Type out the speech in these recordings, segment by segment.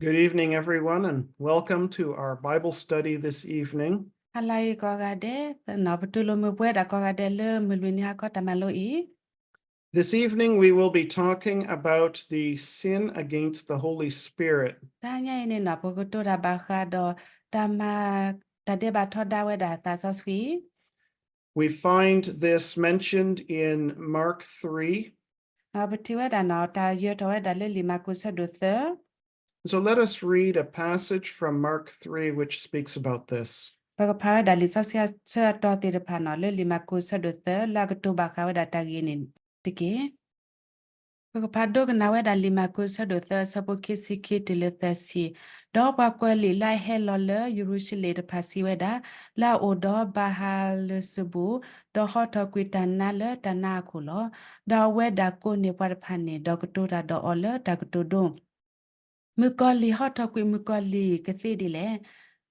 Good evening, everyone, and welcome to our Bible study this evening. ဟါလၢအဂ့ၤကိးဂၤဒဲး, ပတူၢ်လိာ်မုာ်ပဝဲဒၣ်ကိးဂၤဒဲးလၢမုၢ်လွံၢ်နံၤဟါခီတၢ်မၤလိအံၤ. This evening we will be talking about the sin against the Holy Spirit. တဟါညါအံၤန့ၣ်နီၤ ပကတိၤတၢ်ဘၣ်ဃးဒီးတၢ်မၤ တၢ်ဒဲးဘးထီဒါဝဲဒၣ်သးစီဆှံ We find this mentioned in Mark three. ပထံၣ်ဝဲဒၣ်နီၤ တၢ်ယၢၤထီၣ်ဝဲဒၣ်လၢလံာ်မၢ်ကူးဆၢဒိၣ်သၢ So let us read a passage from Mark three which speaks about this. ပကဖးဝဲဒၣ်လံာ်စီဆှံအဆၢအတီၤသ့ၣ်တဖၣ်နီၤ လၢလံာ်မၢ်ကူးဆၢဒိၣ်သၢ လၢအကတိၤဘၣ်ဃးဝဲဒၣ်တၢ်ဂ့ၢ်န့ၣ်တက့ၢ်. ပကဖးဒိကနၣ်ဝဲဒၣ်လံာ်မၢ်ကူးဆၢဒိၣ်သၢ အဆၢဖိခံဆံခံတုၤလၢသၢဆံ, ဒီးပှၤကွဲးလံာ်လၢအဟဲလီၤလၢယရူၤၡလ့ၣ်တဖၣ်စံးဝဲဒၣ်, လၢအအိၣ်ဒီးဘၤအၤလစဘူး, ဒီးဟီထီၣ်ကွံာ်တၢ်နါလၢတၢ်နါအခိၣ်လီၤ. ဒီးအဝဲဒၣ်ကိးန့ၢ်ပှၤတဖၣ်န့ၣ် ဒီးကတိၤတၢ်ဒီးအီၤလၢတၢ်ကတိၤဒိ မုၣ်ကီၤလံၢ်ဟီထီၣ်ကွံာ်မုၣ်ကီၤလံၢ်ကသ့ဒ်လဲၣ်.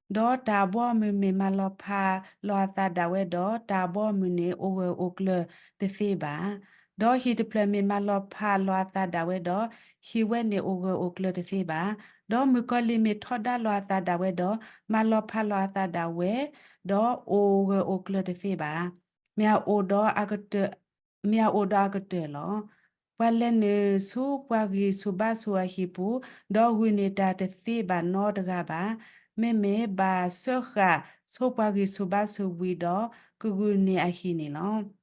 ဒီးတၢ်အဘီအမုၢ်မ့ၢ်မၤလီၤဖးလီၤအသးဒၣ်ဝဲဒီး တၢ်အဘီအမုၢ်န့ၣ်အိၣ်ဂၢၢ်အိၣ်ကျၢၤတသ့ဘၣ်. ဒီးဟံၣ်တဖျၢၣ်မ့ၢ်မၤလီၤဖးလီၤအသးဒၣ်ဝဲဒီး ဟံၣ်ဝဲန့ၣ်အိၣ်ဂၢၢ်အိၣ်ကျၢၤတသ့ဘၣ်. ဒီးမုၣ်ကီၤလံၢ်မ့ၢ်ထီဒါလီၤအသးဒၣ်ဝဲဒီး မၤလီၤဖးလီၤအသးဒၣ်ဝဲ, ဒီးအိၣ်ဂၢၢ်အိၣ်ကျၢၤတသ့ဘၣ်. မ့ၢ်အအိၣ်ဒီးအကတၢၢ် မ့ၢ်အအိၣ်ဒီးအကတၢၢ်လီၤ. ပှၤလဲၤနုာ်ဆူပှၤဂံၢ်ဆူၣ်ဘါဆူၣ်အဟံၣ်ပူၤ, ဒီးဂုာ်န့ၢ်တၢ်တသ့ဘၣ်နီတဂၤဘၣ်. မ့မ့ၢ်ဘၣ်စၢဃာ်ဆူပှၤဂံၢ်ဆူၣ်ဘါဆူၣ်ဝံၤဒီး ကဂုာ်န့ၢ်အဟံၣ်န့ၣ်လီၤ.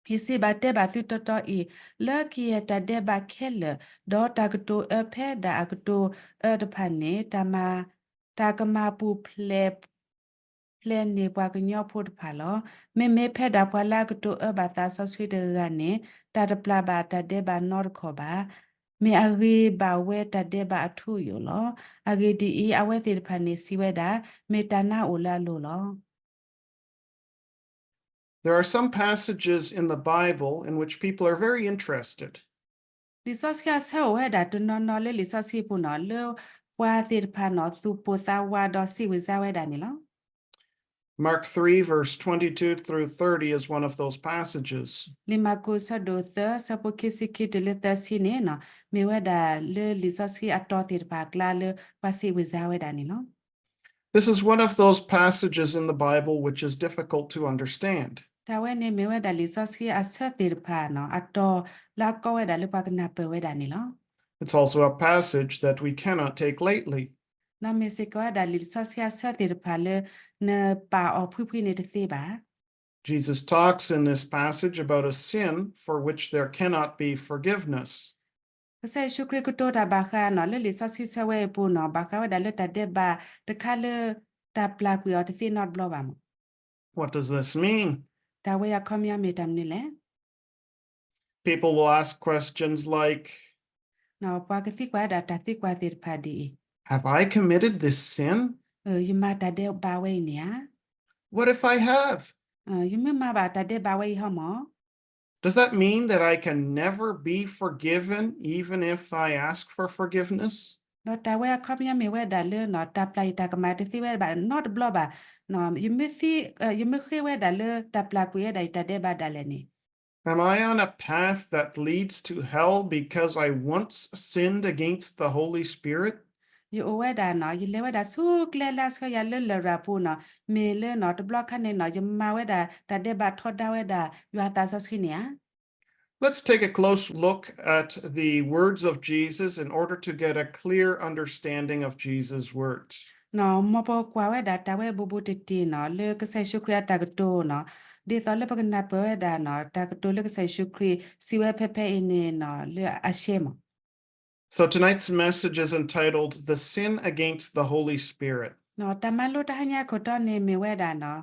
ယစံးဘၣ်တဲဘၣ်သုတီတီအံၤ, လၢကယဲၢ်တၢ်ဒဲးဘးခဲလၢာ်, ဒီးတၢ်ကတိၤအၢဖဲဒၣ်အကတိၤအၢတဖၣ်န့ၣ်, တၢ်မၤ, တၢ်ကမၤပူၤဖျဲး ဖျဲးန့ၢ်ပှၤကညီဖိတဖၣ်လီၤ. မ့မ့ၢ်ဖဲဒၣ်ပှၤလၢအကတိၤအၢဘၣ်သးစီဆှံတဂၤန့ၣ်, တၢ်တပျၢ်ဘၣ်တၢ်ဒဲးဘးနီတခီၣ်ဘၣ်. မ့ၢ်အဂ့ၤဘၣ်ဝဲတၢ်ဒဲးဘးအထူအယိာ်လီၤ. အဂ့ၢ်ဒ်အံၤ, အဝဲသ့ၣ်တဖၣ်န့ၣ်စံးဝဲဒၣ်, မ့ၢ်တၢ်နါအိၣ်လၢအလိၤလီၤ. There are some passages in the Bible in which people are very interested. လံာ်စီဆှံအဆၢအိၣ်ဝဲဒၣ်တနီၤနီၤလၢလံာ်စီဆှံပူၤနီၤ, လၢပှၤသ့ၣ်တဖၣ်နီၤ သူၣ်ပိၢ်သးဝးဒီးစံးဝံၤစါဝဲဒၣ်န့ၣ်လီၤ. Mark three, verse twenty-two through thirty is one of those passages. လံာ်မၢ်ကူးဆၢဒိၣ်သၢ ဆၢဖိခံဆံခံတုၤလၢသၢဆံန့ၣ်နီၤ, မ့ၢ်ဝဲဒၣ်လၢလံာ်စီဆှံအတီၤသ့ၣ်တဖၣ်အကျါလၢပှၤစံးဝံၤစါဝဲဒၣ်န့ၣ်လီၤ. This is one of those passages in the Bible which is difficult to understand. တၢ်ဝဲန့ၣ်မ့ၢ်ဝဲဒၣ်လံာ်စီဆှံအဆၢသ့ၣ်တဖၣ်နီၤ, အတီၤလၢအကီဝဲဒၣ်လၢပှၤကနၢ်ပၢၢ်ဝဲဒၣ်န့ၣ်လီၤ. It's also a passage that we cannot take lightly. နီၤမ့ၢ်စ့ၢ်ကီးဝဲဒၣ်လံာ်စီဆှံအဆၢသ့ၣ်တဖၣ်လၢ နပာ်အီၤဖှံဖှံန့ၣ်တသ့ဘၣ်. Jesus talks in this passage about a sin for which there cannot be forgiveness. ကစၢ်ယ့ၣ်ၡူးခရံာ်ကတိၤတၢ်ဘၣ်ဃးနီၤ လၢလံာ်စီဆှံဆၢဝဲအံၤပူၤနီၤ ဘၣ်ဃးဝဲဒၣ်လၢတၢ်ဒဲးဘးတခါလၢ တၢ်ပျၢ်ကွံာ်အီၤတသ့နီတဘျီဘၣ်မး. What does this mean? တၢ်ဝဲအံၤအခီပညီမ့ၢ်တၢ်မနုၤလဲၣ်. People will ask questions like, နီၤ ပှၤကသံကွၢ်ဝဲဒၣ်တၢ်သံကွၢ်သ့ၣ်တဖၣ်ဒ်အံၤ, Have I committed this sin? ယမၤတၢ်ဒဲးဘးဝဲအံၤန့ၣ်ဧါ. What if I have? ယမ့ၢ်မၤဘၣ်တၢ်ဒဲးဘးဝဲအံၤဟီမး Does that mean that I can never be forgiven even if I ask for forgiveness? ဒီးတၢ်ဝဲအခီပညီမ့ၢ်ဝဲဒၣ်လၢ တၢ်ပျၢ်ယတၢ်ကမၣ်တသ့ဝဲဘၣ်နီတဘျီဘၣ်, ယမ့ၢ်ဃ့ဝဲဒၣ်လၢတၢ်ပျၢ်ကွံာ်ဝဲဒၣ်ယတၢ်ဒဲးဘးဒၣ်လဲာ်န့ၣ်, Am I on a path that leads to hell because I once sinned against the Holy Spirit? ယအိၣ်ဝဲဒၣ်နီၤ ယလဲၤဝဲဒၣ်ဆူကျဲလၢအဆှၢယၤလၢလရာ်ပူၤနီၤ မ့ၢ်လၢနီၤတဘျီခါန့ၣ်နီၤ ယမၤဝဲဒၣ်တၢ်ဒဲးဘးထီဒါဝဲဒၣ်ယွၤသးစီဆှံန့ၣ်ဧါ. Let's take a close look at the words of Jesus in order to get a clear understanding of Jesus' words. နီၤ မ်ပကွၢ်ဝဲဒၣ်တၢ်ဝဲဘူးဘူးတံၢ်တံၢ်နီၤ လၢကစၢ်ယ့ၣ်ၡူးခရံာ်အတၢ်ကတိၤနီၤ ဒ်သိးလၢပကနၢ်ပၢၢ်ဝဲဒၣ်နီၤ တၢ်ကတိၤလၢကစၢ်ယ့ၣ်ၡူးခရံာ်စံးဝဲဖဲဖဲအံၤန့ၣ်နီၤ လၢအရှဲမး So tonight's message is entitled The Sin Against the Holy Spirit. နီၤ တၢ်မၤလိတဟါညါခိၣ်တီန့ၣ်မ့ၢ်ဝဲဒၣ်နီၤ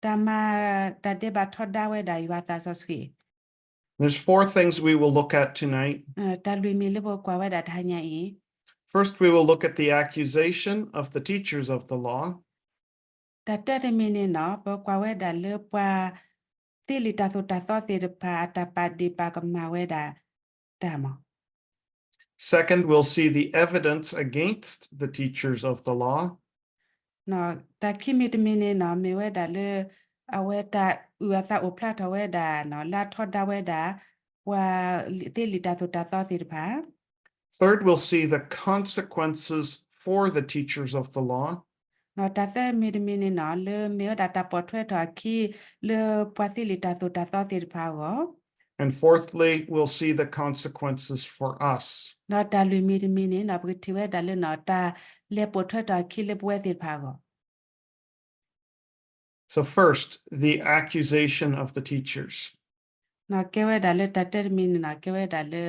တၢ်မၤ တၢ်ဒဲးဘးထီဒါဝဲဒၣ်ယွၤသးစီဆှံ There's four things we will look at tonight. တၢ်လွံၢ်မံၤလၢပကွၢ်ဝဲဒၣ်တဟါညါအံၤ First, we will look at the accusation of the teachers of the law. တၢ်တၢတမံၤန့ၣ်နီၤ ပကွၢ်ဝဲဒၣ်လၢပှၤ သ့လံာ်တၢ်သိၣ်တၢ်သီသ့ၣ်တဖၣ်အတၢ်ပာ်ဒ့ၣ်ပာ်ကမၣ်ဝဲဒၣ်တၢ်မး Second, we'll see the evidence against the teachers of the law. တၢ်ခံမံၤတမံၤန့ၣ်နီၤ မ့ၢ်ဝဲဒၣ်လၢ အဝဲတၢ်အုၣ်အသးအိၣ်ဖျါထီၣ်ဝဲဒၣ်နီၤ လၢအထီဒါဝဲဒၣ် ပှၤသ့လံာ်တၢ်သိၣ်တၢ်သီသ့ၣ်တဖၣ် Third, we'll see the consequences for for the teachers of the law. ဒီးတၢ်သၢမံၤတမံၤန့ၣ်နီၤ လၢမ့ၢ်ဝဲဒၣ်တၢ်ပိာ်ထွဲထီၣ်အခံ လၢပှၤသ့လံာ်တၢ်သိၣ်တၢ်သီသ့ၣ်တဖၣ်အဂီၢ်. And fourthly, we'll see the consequences for us. ဒီးတၢ်လွံၢ်မံၤတမံၤန့ၣ်နီၤ ပကထံၣ်ဝဲဒၣ်လၢနီၤ တၢ်လဲၤပိာ်ထွဲထီၣ်အခံလၢပဝဲသ့ၣ်တဖၣ်အဂီၢ်. So first, the accusation of the teachers. နီၤ ကဲဝဲဒၣ်လၢတၢ်တၢတမံၤန့ၣ်နီၤ ကဲဝဲဒၣ်လၢ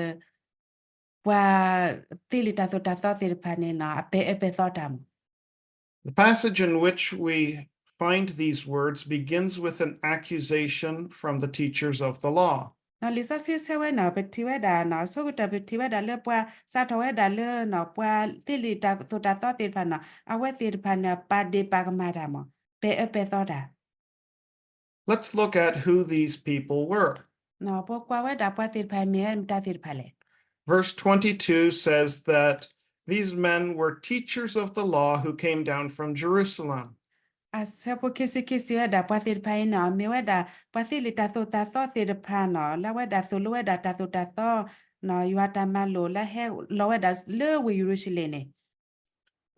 ပှၤသ့လံာ်တၢ်သိၣ်တၢ်သီသ့ၣ်တဖၣ်န့ၣ်နီၤ အပဲာ်အၢပဲာ်သီတၢ်မး. The passage in which we find these words begins with an accusation from the teachers of the law. နီၤလံာ်စီဆှံဆၢဝဲနီၤ ပထံၣ်ဝဲဒၣ်နီၤ အဆိကတၢၢ်ပထံၣ်ဝဲဒၣ်လၢပှၤစးထီၣ်ဝဲဒၣ်လၢနီၤ ပှၤသ့လံာ်တၢ်သိၣ်တၢ်သီသ့ၣ်တဖၣ်နီၤ အဝဲသ့ၣ်တဖၣ်န့ၣ် ပာ်ဒ့ၣ်ပာ်ကမၣ်တၢ်မး ပဲာ်အၢပဲာ်သီတၢ် Let's look at who these people were. နီၤ ပကွၢ်ဝဲဒၣ်ပှၤသ့ၣ်တဖၣ်မ့ၢ်ဝဲမတၤသ့ၣ်တဖၣ်လဲၣ်. Verse twenty-two says that these men were teachers of the law who came down from Jerusalem. အဆၢဖိခံဆံခံစံးဝဲဒၣ် ပှၤသ့ၣ်တဖၣ်အံၤနီၤ မ့ၢ်ဝဲဒၣ် ပှၤသ့လံာ်တၢ်သိၣ်တၢ်သီသ့ၣ်တဖၣ်နီၤ လၢအဝဲဒၣ်သိၣ်လိဝဲဒၣ်တၢ်သိၣ်တၢ်သီနီၤ ယွၤတၢ်မၤလိာ်လၢဟဲလီၤဝဲဒၣ်လၢဝ့ၢ်ယရူၤၡလ့ၣ်န့ၣ်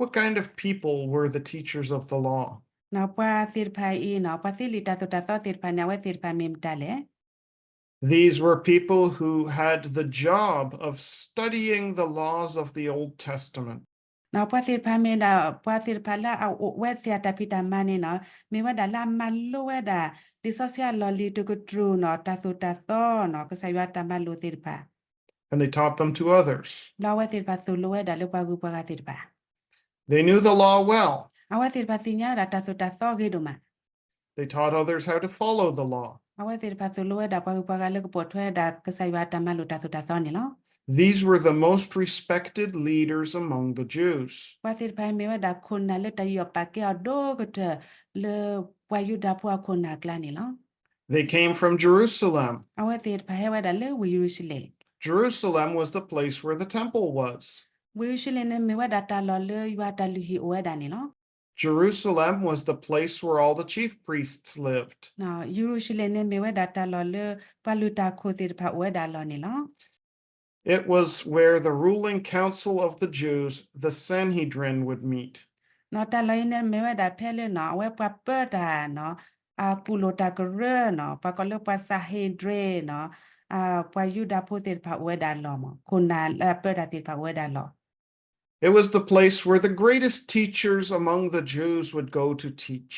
What kind of people were the teachers of the law? နီၤ ပှၤသ့ၣ်တဖၣ်အံၤနီၤ ပှၤသ့လံာ်တၢ်သိၣ်တၢ်သီသ့ၣ်တဖၣ်န့ၣ် အဝဲသ့ၣ်တဖၣ်မ့ၢ်မတၤလဲၣ်. These were people who had the job of studying the laws of the Old Testament. နီၤ ပှၤသ့ၣ်တဖၣ်မ့ၢ်ဒၣ် ပှၤသ့ၣ်တဖၣ်လၢအအိၣ်ဝဲသ့ၣ်အတၢ်ဖံးတၢ်မၤန့ၣ်နီၤ မ့ၢ်ဝဲဒၣ်လၢအမၤလိဝဲဒၣ် လံာ်စီဆှံအလီၢ်လံၤတကတြူၢ်နီၤ တၢ်သိၣ်တၢ်သီနီၤ ကစၢ်ယွၤတၢ်မၤလိာ်သ့ၣ်တဖၣ် And they taught them to others. လၢအဝဲသ့ၣ်တဖၣ်သိၣ်လိဝဲဒၣ်လၢပှၤဂုၤပှၤဂၤသ့ၣ်တဖၣ် They knew the law well. အဝဲသ့ၣ်တဖၣ်သ့ၣ်ညါဝဲဒၣ်တၢ်သိၣ်တၢ်သီဂ့ၤဒိၣ်မး They taught others how to follow the law. အဝဲသ့ၣ်တဖၣ်သိၣ်လိဝဲဒၣ်ပှၤဂုၤပှၤဂၤလၢကပိာ်ထွဲဝဲဒၣ်ကစၢ်ယွၤအတၢ်မၤလိာ်တၢ်သိၣ်တၢ်သီန့ၣ်လီၤ. These were the most respected leaders among the Jews. ပှၤသ့ၣ်တဖၣ်မ့ၢ်ဝဲဒၣ်ခိၣ်နၢ်လၢတၢ်ယူးယီၣ်ပာ်ကဲအီၤဒိၣ်ကတၢၢ် လၢပှၤယူဒၤဖိအခိၣ်နၢ်အကျါန့ၣ်လီၤ. They came from Jerusalem. အဝဲသ့ၣ်တဖၣ်ဟဲဝဲဒၣ်လၢဝ့ၢ်ယရူၤၡလ့ၣ် Jerusalem was the place where the temple was. ဝ့ၢ်ယရူၤၡလ့ၣ်န့ၣ်မ့ၢ်ဝဲဒၣ်တၢ်လီၢ်လၢယွၤတၢ်လုၢ်ဟံၣ်အိၣ်ဝဲဒၣ်န့ၣ်လီၤ. Jerusalem was the place where all the chief priests lived. ယရူၤၡလ့ၣ်န့ၣ်မ့ၢ်ဝဲဒၣ်တၢ်လီၢ်လၢပှၤလုၢ်တၢ်ခိၣ်သ့ၣ်တဖၣ်အိၣ်ဝဲဒၣ်အလီၢ်န့ၣ်လီၤ. It was where the ruling council of the Jews, the Sanhedrin, would meet. နီၤ တၢ်လီၢ်အံၤန့ၣ်မ့ၢ်ဝဲဒၣ်ဖဲလၢနီၤ အဝဲပှၤပၢတၢ်နီၤ အကူၣ်လိာ်တၢ်ကရၢနီၤ ပှၤကိးလၢပှၤစၤဟ့ဒြ့ၣ်နီၤ ပှၤယူဒၤဖိသ့ၣ်တဖၣ်အိၣ်ဝဲဒၣ်အလီၢ်မး ခိၣ်နၢ်လၢအပၢတၢ်သ့ၣ်တဖၣ်အိၣ်ဝဲဒၣ်အလီၢ် It was the place where the greatest teachers among the Jews would go to teach.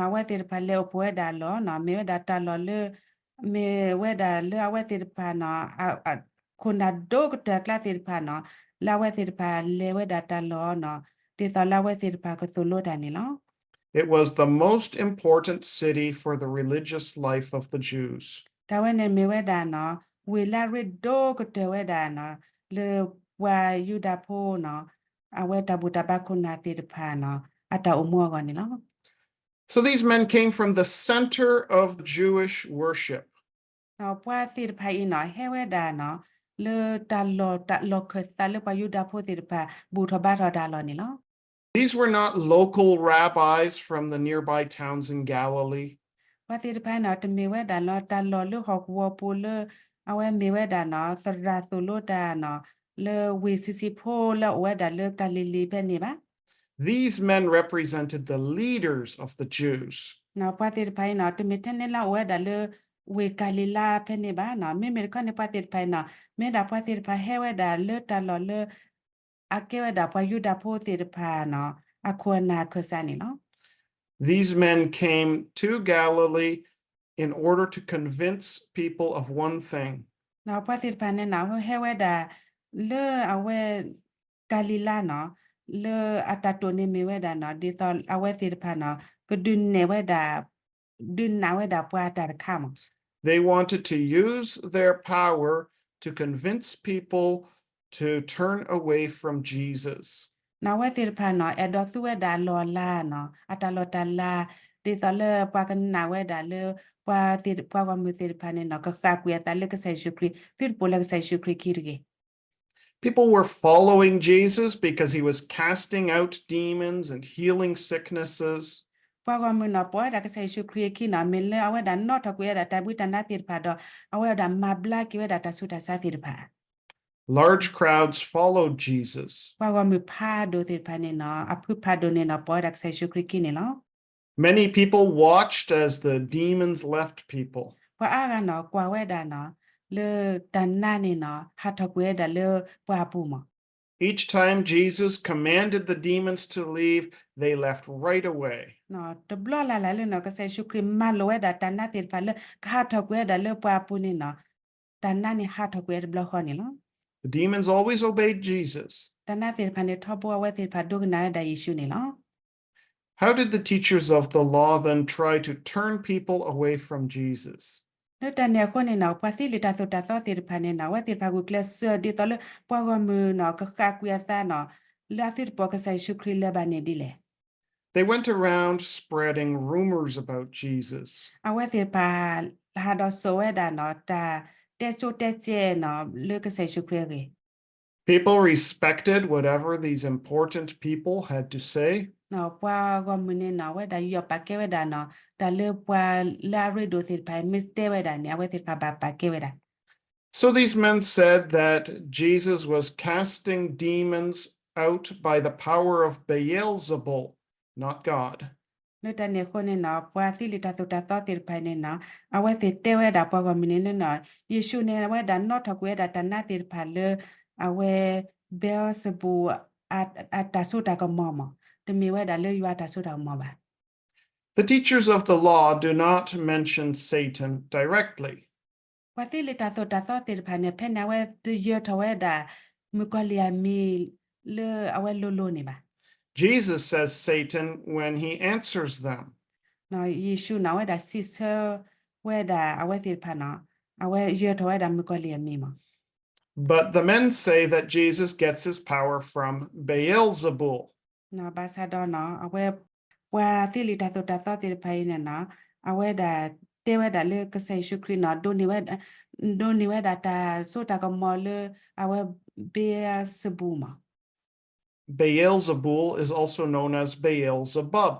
နီၤ အဝဲသ့ၣ်တဖၣ်လဲၤအိၣ်ဖှိၣ်ဝဲဒၣ်အလီၢ်နီၤ မ့ၢ်ဝဲဒၣ်တၢ်လီၢ်လၢ မ့ၢ်ဝဲဒၣ်လၢအဝဲသ့ၣ်တဖၣ်နီၤ ခိၣ်နၢ်ဒိၣ်ကတၢၢ်အကျါသ့ၣ်တဖၣ်နီၤ လၢအဝဲသ့ၣ်တဖၣ်လဲၤဝဲဒၣ်တၢ်လီၢ်နီၤ ဒ်သိးလၢအဝဲသ့ၣ်တဖၣ်ကသိၣ်လိတၢ်န့ၣ်လီၤ. It was the most important city for the religious life of the Jews. တၢ်ဝဲန့ၣ်မ့ၢ်ဝဲဒၣ်နီၤ ဝ့ၢ်လၢအရ့ဒိၣ်ကတၢၢ်ဝဲဒၣ်နီၤ လၢပှၤယူဒၤဖိနီၤ အဝဲတၢ်ဘူၣ်တၢ်ဘါခိၣ်နၢ်သ့ၣ်တဖၣ်နီၤ အတၢ်အိၣ်မူအဂီၢ်န့ၣ်လီၤ. So these men came from the center of Jewish worship. နီၤ ပှၤသ့ၣ်တဖၣ်အံၤနီၤ ဟဲဝဲဒၣ်နီၤ လၢတၢ်လီၢ် တၢ်လီၢ်ခၢၣ်သးလၢပှၤယူဒၤဖိသ့ၣ်တဖၣ် ဘူၣ်ထီၣ်ဘါထီၣ်တၢ်လီၢ်န့ၣ်လီၤ. These were not local rabbis from the nearby towns in Galilee. ပှၤသ့ၣ်တဖၣ်နီၤ တမ့ၢ်ဝဲဒၣ်လၢတၢ်လီၢ်လၢဟီၣ်ကဝီၤပူၤလၢ အဝဲမ့ၢ်ဝဲဒၣ်နီၤ သရၣ်သိၣ်လိတၢ်နီၤ လၢဝ့ၢ်ဆံးဆံးဖိလၢအအိၣ်ဝဲဒၣ်လၢကၤလံၤလံၤဖဲန့ၣ်ဘၣ်. These men represented the leaders of the Jews. နီၤ ပှၤသ့ၣ်တဖၣ်အံၤနီၤ တမ့ၢ်ထဲန့ၣ်လၢအအိၣ်ဝဲဒၣ်လၢ ဝ့ၢ်ကၤလံၤလါဖဲန့ၣ်ဘၣ်နီၤ မ့မ့ၢ်တခီန့ၣ် ပှၤသ့ၣ်တဖၣ်အံၤနီၤ မ့ၢ်ဒၣ်ပှၤသ့ၣ်တဖၣ်ဟဲဝဲဒၣ်လၢတၢ်လီၢ်လၢ အကဲဝဲဒၣ်ပှၤယူဒၤဖိသ့ၣ်တဖၣ်နီၤ အခိၣ်အနၢ်အခၢၣ်စးန့ၣ်လီၤ. These men came to Galilee in order to convince people of one thing. နီၤ ပှၤသ့ၣ်တဖၣ်န့ၣ်နီၤ ဟဲဝဲဒၣ် လၢအဝဲ ကၤလံၤလါနီၤ လၢအတၢ်တိာ်န့ၣ်မ့ၢ်ဝဲဒၣ်နီၤ ဒ်သိးအဝဲသ့ၣ်တဖၣ်နီၤ ကဒုးနဲၣ်ဝဲဒၣ် ဒုးနၢ်ဝဲဒၣ်ပှၤတၢ်တခါမး They wanted to use their power to convince people to turn away from Jesus. နီၤ အဝဲသ့ၣ်တဖၣ်နီၤ အဲၣ်ဒိးသူဝဲဒၣ်အလီၢ်အလၤနီၤ အတၢ်လီၢ်တၢ်လၤ ဒ်သိးလၢပှၤကနၣ်ဝဲဒၣ်လၢ ပှၤသ့ၣ် ပှၤဂီၢ်မုၢ်သ့ၣ်တဖၣ်န့ၣ်နီၤ ကဃၣ်ကွံာ်အသးလၢကစၢ်ယ့ၣ်ၡူးခရံာ် သုတပိာ်လၢကစၢ်ယ့ၣ်ၡူးခရံာ်အခံတဂ့ၤ People were following Jesus because he was casting out demons and healing sicknesses. ပှၤဂီၢ်မုၢ်နီၤ ပိာ်ဝဲဒၣ်ကစၢ်ယ့ၣ်ၡူးခရံာ်အခံနီၤ မ့ၢ်လၢအဝဲဒၣ်နီၣ်ထီၣ်ကွံာ်ဝဲဒၣ်တၢ်ဘှံးတၢ်နါသ့ၣ်တဖၣ်ဒီး အဝဲဒၣ်မၤဘျါက့ၤဝဲဒၣ်တၢ်ဆူးတၢ်ဆါသ့ၣ်တဖၣ် Large crowds followed Jesus. ပှၤဂီၢ်မုၢ်ဖးဒိၣ်သ့ၣ်တဖၣ်န့ၣ်နီၤ အဖုဖးဒိၣ်န့ၣ်နီၤ ပိာ်ဝဲဒၣ်ကစၢ်ယ့ၣ်ၡူးခရံာ်ခံန့ၣ်လီၤ. Many people watched as the demons left people. ပှၤအါဂၤနီၤ ကွၢ်ဝဲဒၣ်နီၤ လၢတၢ်နါန့ၣ်နီၤ ဟးထီၣ်ကွံာ်ဝဲဒၣ်လၢပှၤအပူၤမး Each time Jesus commanded the demons to leave, they left right away. တဘျီလၢ်လၢ်လၢနီၤ ကစၢ်ယ့ၣ်ၡူးခရံာ်မၤလိာ်ဝဲဒၣ်တၢ်နါသ့ၣ်တဖၣ်လၢကဟးထီၣ်ကွံာ်ဝဲဒၣ်လၢပှၤအပူၤန့ၣ်နီၤ တၢ်နါန့ၣ်ဟးထီၣ်ကွံာ်ဝဲတဘျီဃီန့ၣ်လီၤ. The demons always obeyed Jesus. တၢ်နါသ့ၣ်တဖၣ်န့ၣ် ထီဘိအဝဲသ့ၣ်တဖၣ်ဒိကနၣ်ဝဲဒၣ်ယ့ၣ်ၡူးန့ၣ်လီၤ. How did the teachers of the law then try to turn people away from Jesus? လၢတၢ်န့ၣ်အဃိန့ၣ်နီၤ ပှၤသ့လံာ်တၢ်သိၣ်တၢ်သီသ့ၣ်တဖၣ်န့ၣ်နီၤ အဝဲသ့ၣ်တဖၣ်ဂုာ်ကျဲးစၢးဒ်သိးလၢပှၤဂီၢ်မုၢ်နီၤ ကဃၣ်ကွံာ်အသးနီၤ လၢအသုတပိာ်ကစၢ်ယ့ၣ်ၡူးခရံာ်လၢၤဘၣ်န့ၣ်ဒ်လဲၣ်. They went around spreading rumors about Jesus. အဝဲသ့ၣ်တဖၣ် ဟးဒီးစိာ်ဝဲဒၣ်နီၤ တၢ်တဲဆိတဲစဲးနီၤ လၢကစၢ်ယ့ၣ်ၡူးခရံာ်အဂ့ၢ် People respected whatever these important people had to say. ပှၤဂီၢ်မုၢ်န့ၣ်နီၤ အဝဲဒၣ်ယီၢ်ပာ်ကဲဝဲဒၣ်နီၤ တၢ်လၢပှၤလၢအရ့ဒိၣ်သ့ၣ်တဖၣ် မ့ၢ်တဲဝဲဒၣ်န့ၣ် အဝဲသ့ၣ်တဖၣ်ဘၣ်ပာ်ကဲဝဲဒၣ် So these men said that Jesus was casting demons out by the power of Beelzebul, not God. လၢတၢ်န့ၣ်အဃိန့ၣ်နီၤ ပှၤသ့လံာ်တၢ်သိၣ်တၢ်သီသ့ၣ်တဖၣ်န့ၣ်နီၤ အဝဲသ့ၣ်တဲဝဲဒၣ်ပှၤဂီၢ်မုၢ်န့ၣ်လၢနီၤ ယ့ၣ်ၡူးန့ၣ်ဝဲဒၣ်နီၣ်ထီၣ်ကွံာ်ဝဲဒၣ်တၢ်နါသ့ၣ်တဖၣ်လၢ အဝဲ Beelzebul အတၢ်စိတၢ်ကမီၤမး တမ့ၢ်ဝဲဒၣ်လၢယွၤအတၢ်စိတၢ်ကမီၤဘၣ်. The teachers of the law do not mention Satan directly. ပှၤသ့လံာ်တၢ်သိၣ်တၢ်သီသ့ၣ်တဖၣ်န့ၣ် ဖဲန့ၣ်အဝဲတယၢၤထီၣ်ဝဲဒၣ် မုၣ်ကီၤလံၢ်အမံၤလၢအဝဲလိၤလိၤန့ၣ်ဘၣ်. Jesus says Satan when he answers them. ယ့ၣ်ၡူးန့ၣ် အဝဲဒၣ်စံးဆၢဝဲဒၣ်အဝဲသ့ၣ်တဖၣ်န့ၣ် အဝဲယၢၤထီၣ်ဝဲဒၣ်မုၣ်ကီၤလံၢ်အမံၤမး. But the men say that Jesus gets his power from Beelzebul. ဘၣ်ဆၣ်ဒီး အဝဲ ပှၤသ့လံာ်တၢ်သိၣ်တၢ်သီသ့ၣ်တဖၣ်အံၤန့ၣ် အဝဲဒၣ်တဲဝဲဒၣ်လၢကစၢ်ယ့ၣ်ၡူးခရံာ်န့ၣ် ဒိးန့ၢ်ဝဲဒၣ်တၢ်စိတၢ်ကမီၤလၢအဝဲ Beelzebul မး. Beelzebul is also known as Beelzebub.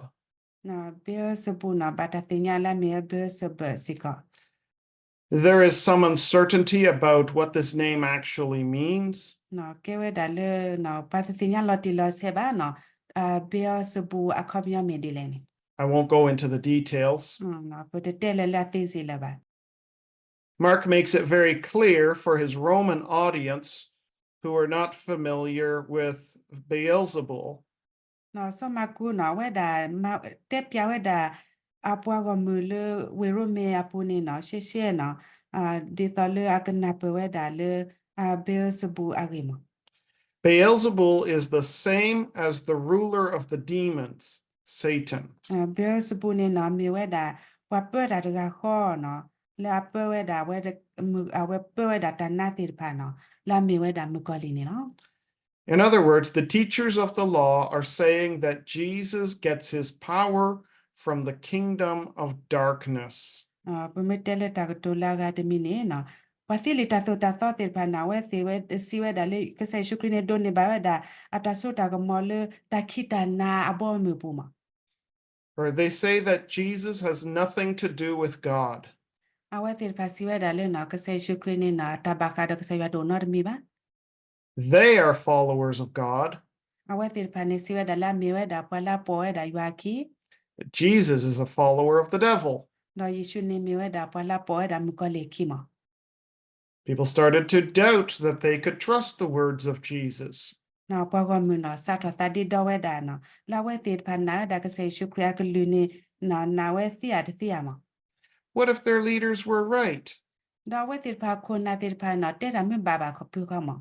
Beelzebul န့ၣ် ဘၣ်တၢ်သ့ၣ်ညါလၢအမ့ၢ်ဝဲ Beelzebub စ့ၢ်ကီး There is some uncertainty about what this name actually means. ကဲဝဲဒၣ်လၢ ပှၤတသ့ၣ်ညါလီၤတံၢ်လီၤဆဲးဘၣ်န့ၣ် Beelzebul အခီပညီမ့ၢ်ဒ်လဲၣ်န့ၣ် I won't go into the details. ပတတဲလၢၤလၢအသ့စ့ၢ်လၢၤဘၣ်. Mark makes it very clear for his Roman audience who are not familiar with Beelzebul စီၤမၢ်ကူးန့ၣ် အဝဲဒၣ် တဲပျးဝဲဒၣ် အပှၤဂီၢ်မုၢ်လၢဝ့ၢ်ရိမ့ၤအပူၤန့ၣ် ရှဲရှဲန့ၣ် ဒ်သိးလၢအကနၢ်ပၢၢ်ဝဲဒၣ်လၢ Beelzebul အဂ့ၢ်မး. Beelzebul is the same as the ruler of the demons, Satan. Beelzebul န့ၣ် မ့ၢ်ဝဲဒၣ် ပှၤပၢတၢ်တဂၤဃီန့ၣ် လၢအပၢဝဲဒၣ် အဝဲပၢဝဲဒၣ်တၢ်နါသ့ၣ်တဖၣ်န့ၣ် လၢအမ့ၢ်ဝဲဒၣ်မုၣ်ကီၤလံၢ်န့ၣ်လီၤ. In other words, the teachers of the law are saying that Jesus gets his power from the kingdom of darkness. ပမ့ၢ်တဲလၢတၢ်ကတိၤလၢအဂၤတမံၤန့ၣ် ပှၤသ့လံာ်တၢ်သိၣ်တၢ်သီသ့ၣ်တဖၣ်န့ၣ် အဝဲသ့ၣ်ဝဲစံးဝဲဒၣ်လၢ ကစၢ်ယ့ၣ်ၡူးခရံာ်န့ၣ် ဒိးန့ၢ်ဘၣ်ဝဲဒၣ် အတၢ်စိတၢ်ကမီၤလၢတၢ်ခံးတၢ်နၤအဘီအမုၢ်ပူၤမး. Or they say that Jesus has nothing to do with God. အဝဲသ့ၣ်တဖၣ်စံးဝဲဒၣ်လၢ ကစၢ်ယ့ၣ်ၡူးခရံာ်န့ၣ် တၢ်ဘၣ်ဃးဒီးကစၢ်ယွၤတအိၣ်နီတမံၤဘၣ်. They are followers of God. အဝဲသ့ၣ်တဖၣ်န့ၣ် စံးဝဲဒၣ်လၢအမ့ၢ်ဝဲဒၣ်ပှၤလၢအပိာ်ဝဲဒၣ်ယွၤအခံ Jesus is a follower of the devil. ဒီးယ့ၣ်ၡူးန့ၣ်မ့ၢ်ဝဲဒၣ်ပှၤလၢအပိာ်ဝဲဒၣ်မုၣ်ကီၤလံၢ်အခံမး. People started to doubt that they could trust the words of Jesus. ပှၤဂီၢ်မုၢ်န့ၣ် စးထီၣ်သးဒ့ဒီဝဲဒၣ်န့ၣ် လၢအဝဲသ့ၣ်တဖၣ်နာ်ဝဲဒၣ်ကစၢ်ယ့ၣ်ၡူးခရံာ်အကလုၢ်န့ၣ် နာ်ဝဲသ့ဧါတသ့ဧါမး. What if their leaders were right? ဒီးအဝဲသ့ၣ်တဖၣ်ခိၣ်နၢ်သ့ၣ်တဖၣ်န့ၣ် တဲတၢ်မ့ၢ်ဘၣ်ဘၣ်ဖုးခီမး.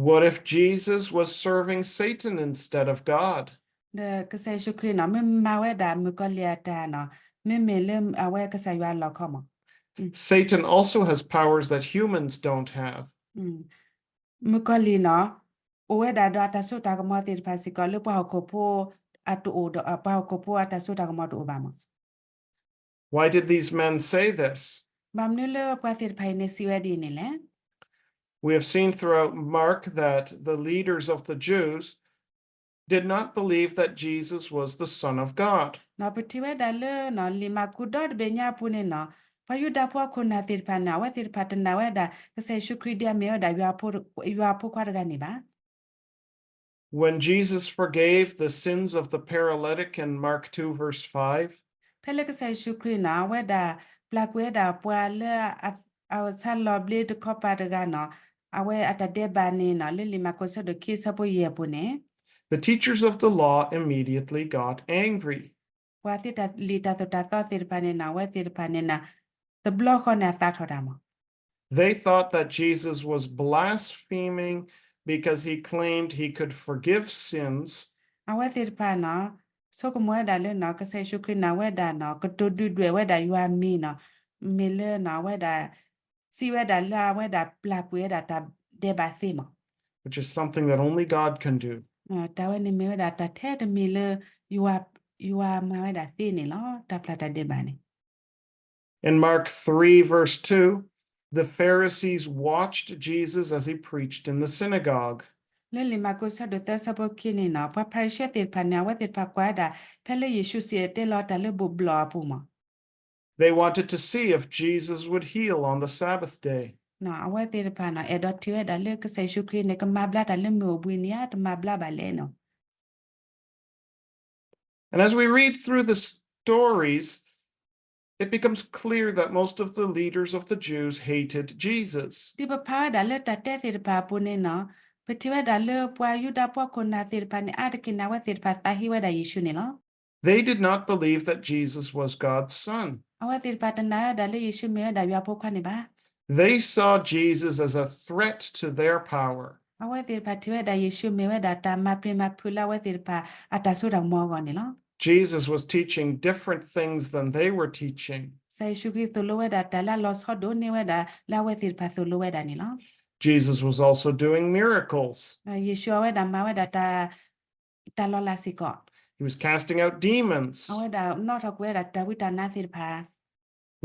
What if Jesus was serving Satan instead of God? ဒီးကစၢ်ယ့ၣ်ၡူးခရံာ်န့ၣ် မ့ၢ်မၤဝဲဒၣ်မုၣ်ကီၤလံၢ်အတၢ်န့ၣ် မ့မ့ၢ်လၢအဝဲကစၢ်ယွၤအလီၢ်ခီမး. Satan also has powers that humans don't have. မုၣ်ကီၤလံၢ်န့ၣ် အိၣ်ဝဲဒၣ်ဒီးအတၢ်စိတၢ်ကမီၤသ့ၣ်တဖၣ်စ့ၢ်ကီးလၢပှၤဟီၣ်ခိၣ်ဖိအတအိၣ်ဒီး ပှၤဟီၣ်ခိၣ်ဖိအတၢ်စိတၢ်ကမီၤတအိၣ်ဘၣ်မး. Why did these men say this? ဘၣ်မနုၤလၢပှၤသ့ၣ်တဖၣ်အံၤန့ၣ်စံးဝဲဒ်အံၤန့ၣ်လဲၣ်. We have seen throughout Mark that the leaders of the Jews did not believe that Jesus was the Son of God. ပထံၣ်ဝဲဒၣ်လၢလံာ်မၢ်ကူးဒီတဘ့ၣ်ညါအပူၤန့ၣ်န့ၣ် ပှၤယူဒၤဖိအခိၣ်နၢ်သ့ၣ်တဖၣ်န့ၣ် အဝဲသ့ၣ်တဖၣ်တနာ်ဝဲဒၣ် ကစၢ်ယ့ၣ်ၡူးခရံာ်ဒ်အမ့ၢ်ဝဲဒၣ် ယွၤအဖိခွါတဂၤန့ၣ်ဘၣ်. When Jesus forgave the sins of the paralytic in Mark two, verse five, ဖဲလၢကစၢ်ယ့ၣ်ၡူးခရံာ်န့ၣ် အဝဲဒၣ်ပျၢ်ကွံာ်ဝဲဒၣ်ပှၤလၢ အဆါလီၤဘျ့တခီပၤတဂၤန့ၣ် အဝဲအတၢ်ဒဲးဘးန့ၣ်န့ၣ် လၢလံာ်မၢ်ကူးဆၢဒိၣ်ခံဆၢဖိယဲၢ်အပူၤန့ၣ် the teachers of the law immediately got angry. ပှၤသ့ၣ်တၢ်လံၣ်တၢ်သိၣ်တၢ်သီသ့ၣ်တဖၣ်န့ၣ်န့ၣ် အဝဲသ့ၣ်တဖၣ်န့ၣ်န့ၣ် တဘျီဃီန့ၣ်အသးထီၣ်တၢ်မး They thought that Jesus was blaspheming because he claimed he could forgive sins. အဝဲသ့ၣ်တဖၣ်န့ၣ် ဆိကမိၣ်ဝဲဒၣ်လၢန့ၣ် ကစၢ်ယ့ၣ်ၡူးခရံာ်န့ၣ် အဝဲဒၣ်န့ၣ် ကတိၤဒုၣ်ဒွဲၣ်ဝဲဒၣ်ယွၤအမံၤန့ၣ် မ့ၢ်လၢန့ၣ် အဝဲဒၣ် စံးဝဲဒၣ်လၢအဝဲဒၣ်ပျၢ်ကွံာ်ဝဲဒၣ် တၢ်ဒဲးဘးသ့မး which is something that only God can do. တၢ်ဝဲန့ၣ်မ့ၢ်ဝဲဒၣ်တၢ်ထဲတမံၤလၢ ယွၤမၤဝဲဒၣ်သ့န့ၣ်လီၤ တၢ်ပျၢ်တၢ်ဒဲးဘးန့ၣ် In Mark three, verse two, the Pharisees watched Jesus as he preached in the synagogue. လၢလံာ်မၢ်ကူးဆၢဒိၣ်သၢဆၢဖိခံန့ၣ်န့ၣ် ပှၤဖၤရံၤၡဲသ့ၣ်တဖၣ်န့ၣ် အဝဲသ့ၣ်တဖၣ်ကွၢ်ဝဲဒၣ် ဖဲလၢယ့ၣ်ၡူးစံၣ်တဲၤတဲလီၤတၢ်လၢဘူၣ်ဘျီၣ်အပူၤမး They wanted to see if Jesus would heal on the Sabbath day. အဝဲသ့ၣ်တဖၣ်န့ၣ် အဲၣ်ဒိးထံၣ်ဝဲဒၣ်လၢကစၢ်ယ့ၣ်ၡူးခရံာ်န့ၣ် ကမၤဘျါတၢ်လၢမုၢ်အိၣ်ဘှံးန့ၣ်ဧါ တမၤဘျါဘၣ်လဲၣ်န့ၣ် And as we read through the stories, it becomes clear that most of the leaders of the Jews hated Jesus. ဒ်ပဖးဝဲဒၣ်လၢတၢ်တဲသ့ၣ်တဖၣ်အပူၤန့ၣ်န့ၣ် ပထံၣ်ဝဲဒၣ်လၢပှၤယူဒၤဖိအခိၣ်နၢ်သ့ၣ်တဖၣ်န့ၣ် အါတက့ၢ်န့ၣ် အဝဲသ့ၣ်တဖၣ်သးဟ့ဝဲဒၣ်ယ့ၣ်ၡူးန့ၣ်လီၤ. They did not believe that Jesus was God's son. အဝဲသ့ၣ်တဖၣ်တနာ်ဝဲဒၣ်လၢယ့ၣ်ၡူးမ့ၢ်ဝဲဒၣ်ယွၤဖိခွါန့ၣ်ဘၣ်. They saw Jesus as a threat to their power. အဝဲသ့ၣ်တဖၣ်ထံၣ်ဝဲဒၣ်ယ့ၣ်ၡူးမ့ၢ်ဝဲဒၣ်တၢ်မၤပျံၤမၤဖုးလၢအဝဲသ့ၣ်တဖၣ်အတၢ်စိတၢ်ကမီၤအဂီၢ်န့ၣ်လီၤ. Jesus was teaching different things than they were teaching. ကစၢ်ယ့ၣ်ၡူးခရံာ်သိၣ်လိဝဲဒၣ်တၢ်လၢအလီၤဆီဒိၣ်န့ၢ်ဝဲဒၣ်လၢအဝဲသ့ၣ်တဖၣ်သိၣ်လိဝဲဒၣ်န့ၣ်လီၤ. Jesus was also doing miracles. ယ့ၣ်ၡူးအဝဲဒၣ်မၤဝဲဒၣ်တၢ် တၢ်လီၤလးစ့ၢ်ကီး. He was casting out demons. အဝဲဒၣ်နီၣ်ထီၣ်ကွံာ်ဝဲဒၣ်တၢ်ဝံတၢ်နါသ့ၣ်တဖၣ်.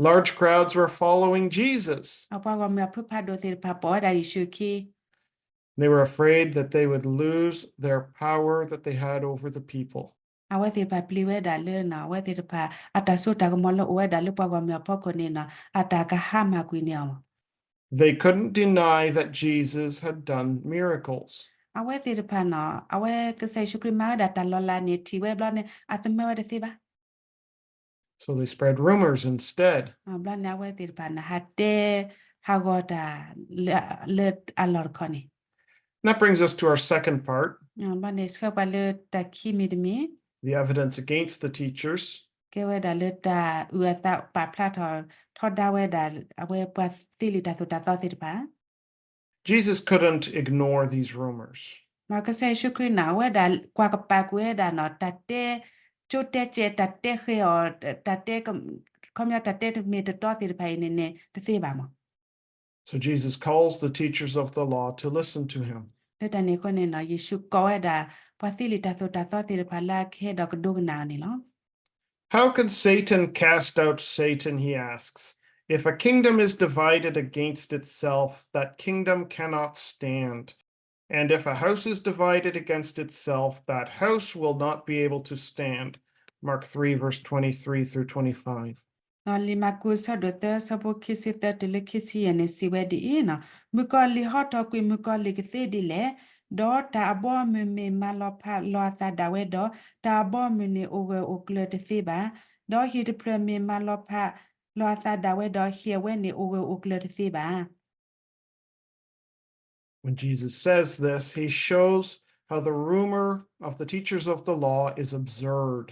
Large crowds were following Jesus. ပှၤဂီၢ်မုၢ်အဖုဖးဒိၣ်သ့ၣ်တဖၣ်ပိာ်ဝဲဒၣ်ယ့ၣ်ၡူးအခံ They were afraid that they would lose their power that they had over the people. အဝဲသ့ၣ်တဖၣ်ပျံၤဝဲဒၣ်လၢန့ၣ် အဝဲသ့ၣ်တဖၣ်ပျံၤဝဲဒၣ်လၢန့ၣ်အဝဲသ့ၣ်တဖၣ်အတၢ်စိတၢ်ကမီၤလၢအိၣ်ဝဲဒၣ်လၢပှၤဂီၢ်မုၢ်အဖီခိၣ်န့ၣ်န့ၣ် အတၢ်ကဟါမၢ်ကွံာ်န့ၢ်အီၤ. They couldn't deny that Jesus had done miracles. အဝဲသ့ၣ်တဖၣ်န့ၣ် အဝဲကစၢ်ယ့ၣ်ၡူးခရံာ်မၤဝဲဒၣ်တၢ်လီၤလးန့ၣ် ထံၣ်ဝဲဘျီန့ၣ် အသမၢဝဲတသ့ဘၣ်. So they spread rumors instead. ဘျီန့ၣ် အဝဲသ့ၣ်တဖၣ်န့ၣ် ဟးတဲ ဟးဂီၤတၢ် လၢအလီၢ်တခီန့ၣ်. That brings us to our second part. ဘျီန့ၣ် ဆှၢပှၤလၢတၢ်ခံမံၤတမံၤ The evidence against the teachers. ကဲဝဲဒၣ်လၢတၢ်အုၣ်အသးပာ်ဖျါထီၣ်ထီဒါဝဲဒၣ် အဝဲပှၤသ့လံာ်တၢ်သိၣ်တၢ်သီသ့ၣ်တဖၣ် Jesus couldn't ignore these rumors. ကစၢ်ယ့ၣ်ၡူးခရံာ်န့ၣ် အဝဲဒၣ်ကွၢ်ကပၤကွံာ်ဝဲဒၣ်န့ၣ် တၢ်တဲကၠိတဲကဲး တၢ်တဲဃဲၤအီၤ တၢ်တဲ ခီပညီတၢ်တဲတမ့ၢ်တတီသ့ၣ်တဖၣ်အံၤန့ၣ်န့ၣ် တသ့ဘၣ်မး. So Jesus calls the teachers of the law to listen to him. လၢတၢ်န့ၣ်အဃိန့ၣ်န့ၣ် ယ့ၣ်ၡူးကိးဝဲဒၣ် ပှၤသ့လံာ်တၢ်သိၣ်တၢ်သီသ့ၣ်တဖၣ်လၢအကဟဲဒီးကဒိကနၣ်အီၤန့ၣ်လီၤ. How can Satan cast out Satan, he asks. If a kingdom is divided against itself, that kingdom cannot stand. And if a house is divided against itself, that house will not be able to stand. Mark three, verse twenty-three through twenty-five. လံာ်မၢ်ကူး အဆၢဒိၣ်သၢ အဆၢဖိခံဆံသၢတုၤလၢခံဆံယဲၢ်န့ၣ် စံးဝဲဒ်အံၤ, မုၣ်ကီၤလံၢ်ဟီထီၣ်ကွံာ်မုၣ်ကီၤလံၢ်ကသ့ဒ်လဲၣ်. ဒီးတၢ်အဘီအမုၢ်မ့ၢ်မၤလီၤဖးလီၤအသးဒၣ်ဝဲဒီး, တၢ်အဘီအမုၢ်န့ၣ်အိၣ်ဂၢၢ်အိၣ်ကျၢၤတသ့ဘၣ်. ဒီးဟံၣ်တဖျၢၣ်မ့ၢ်မၤလီၤဖးလီၤအသးဒၣ်ဝဲဒီး, ဟံၣ်အဝဲန့ၣ်အိၣ်ဂၢၢ်အိၣ်ကျၢၤတသ့ဘၣ်. When Jesus says this, he shows how the rumor of the teachers of the law is absurd.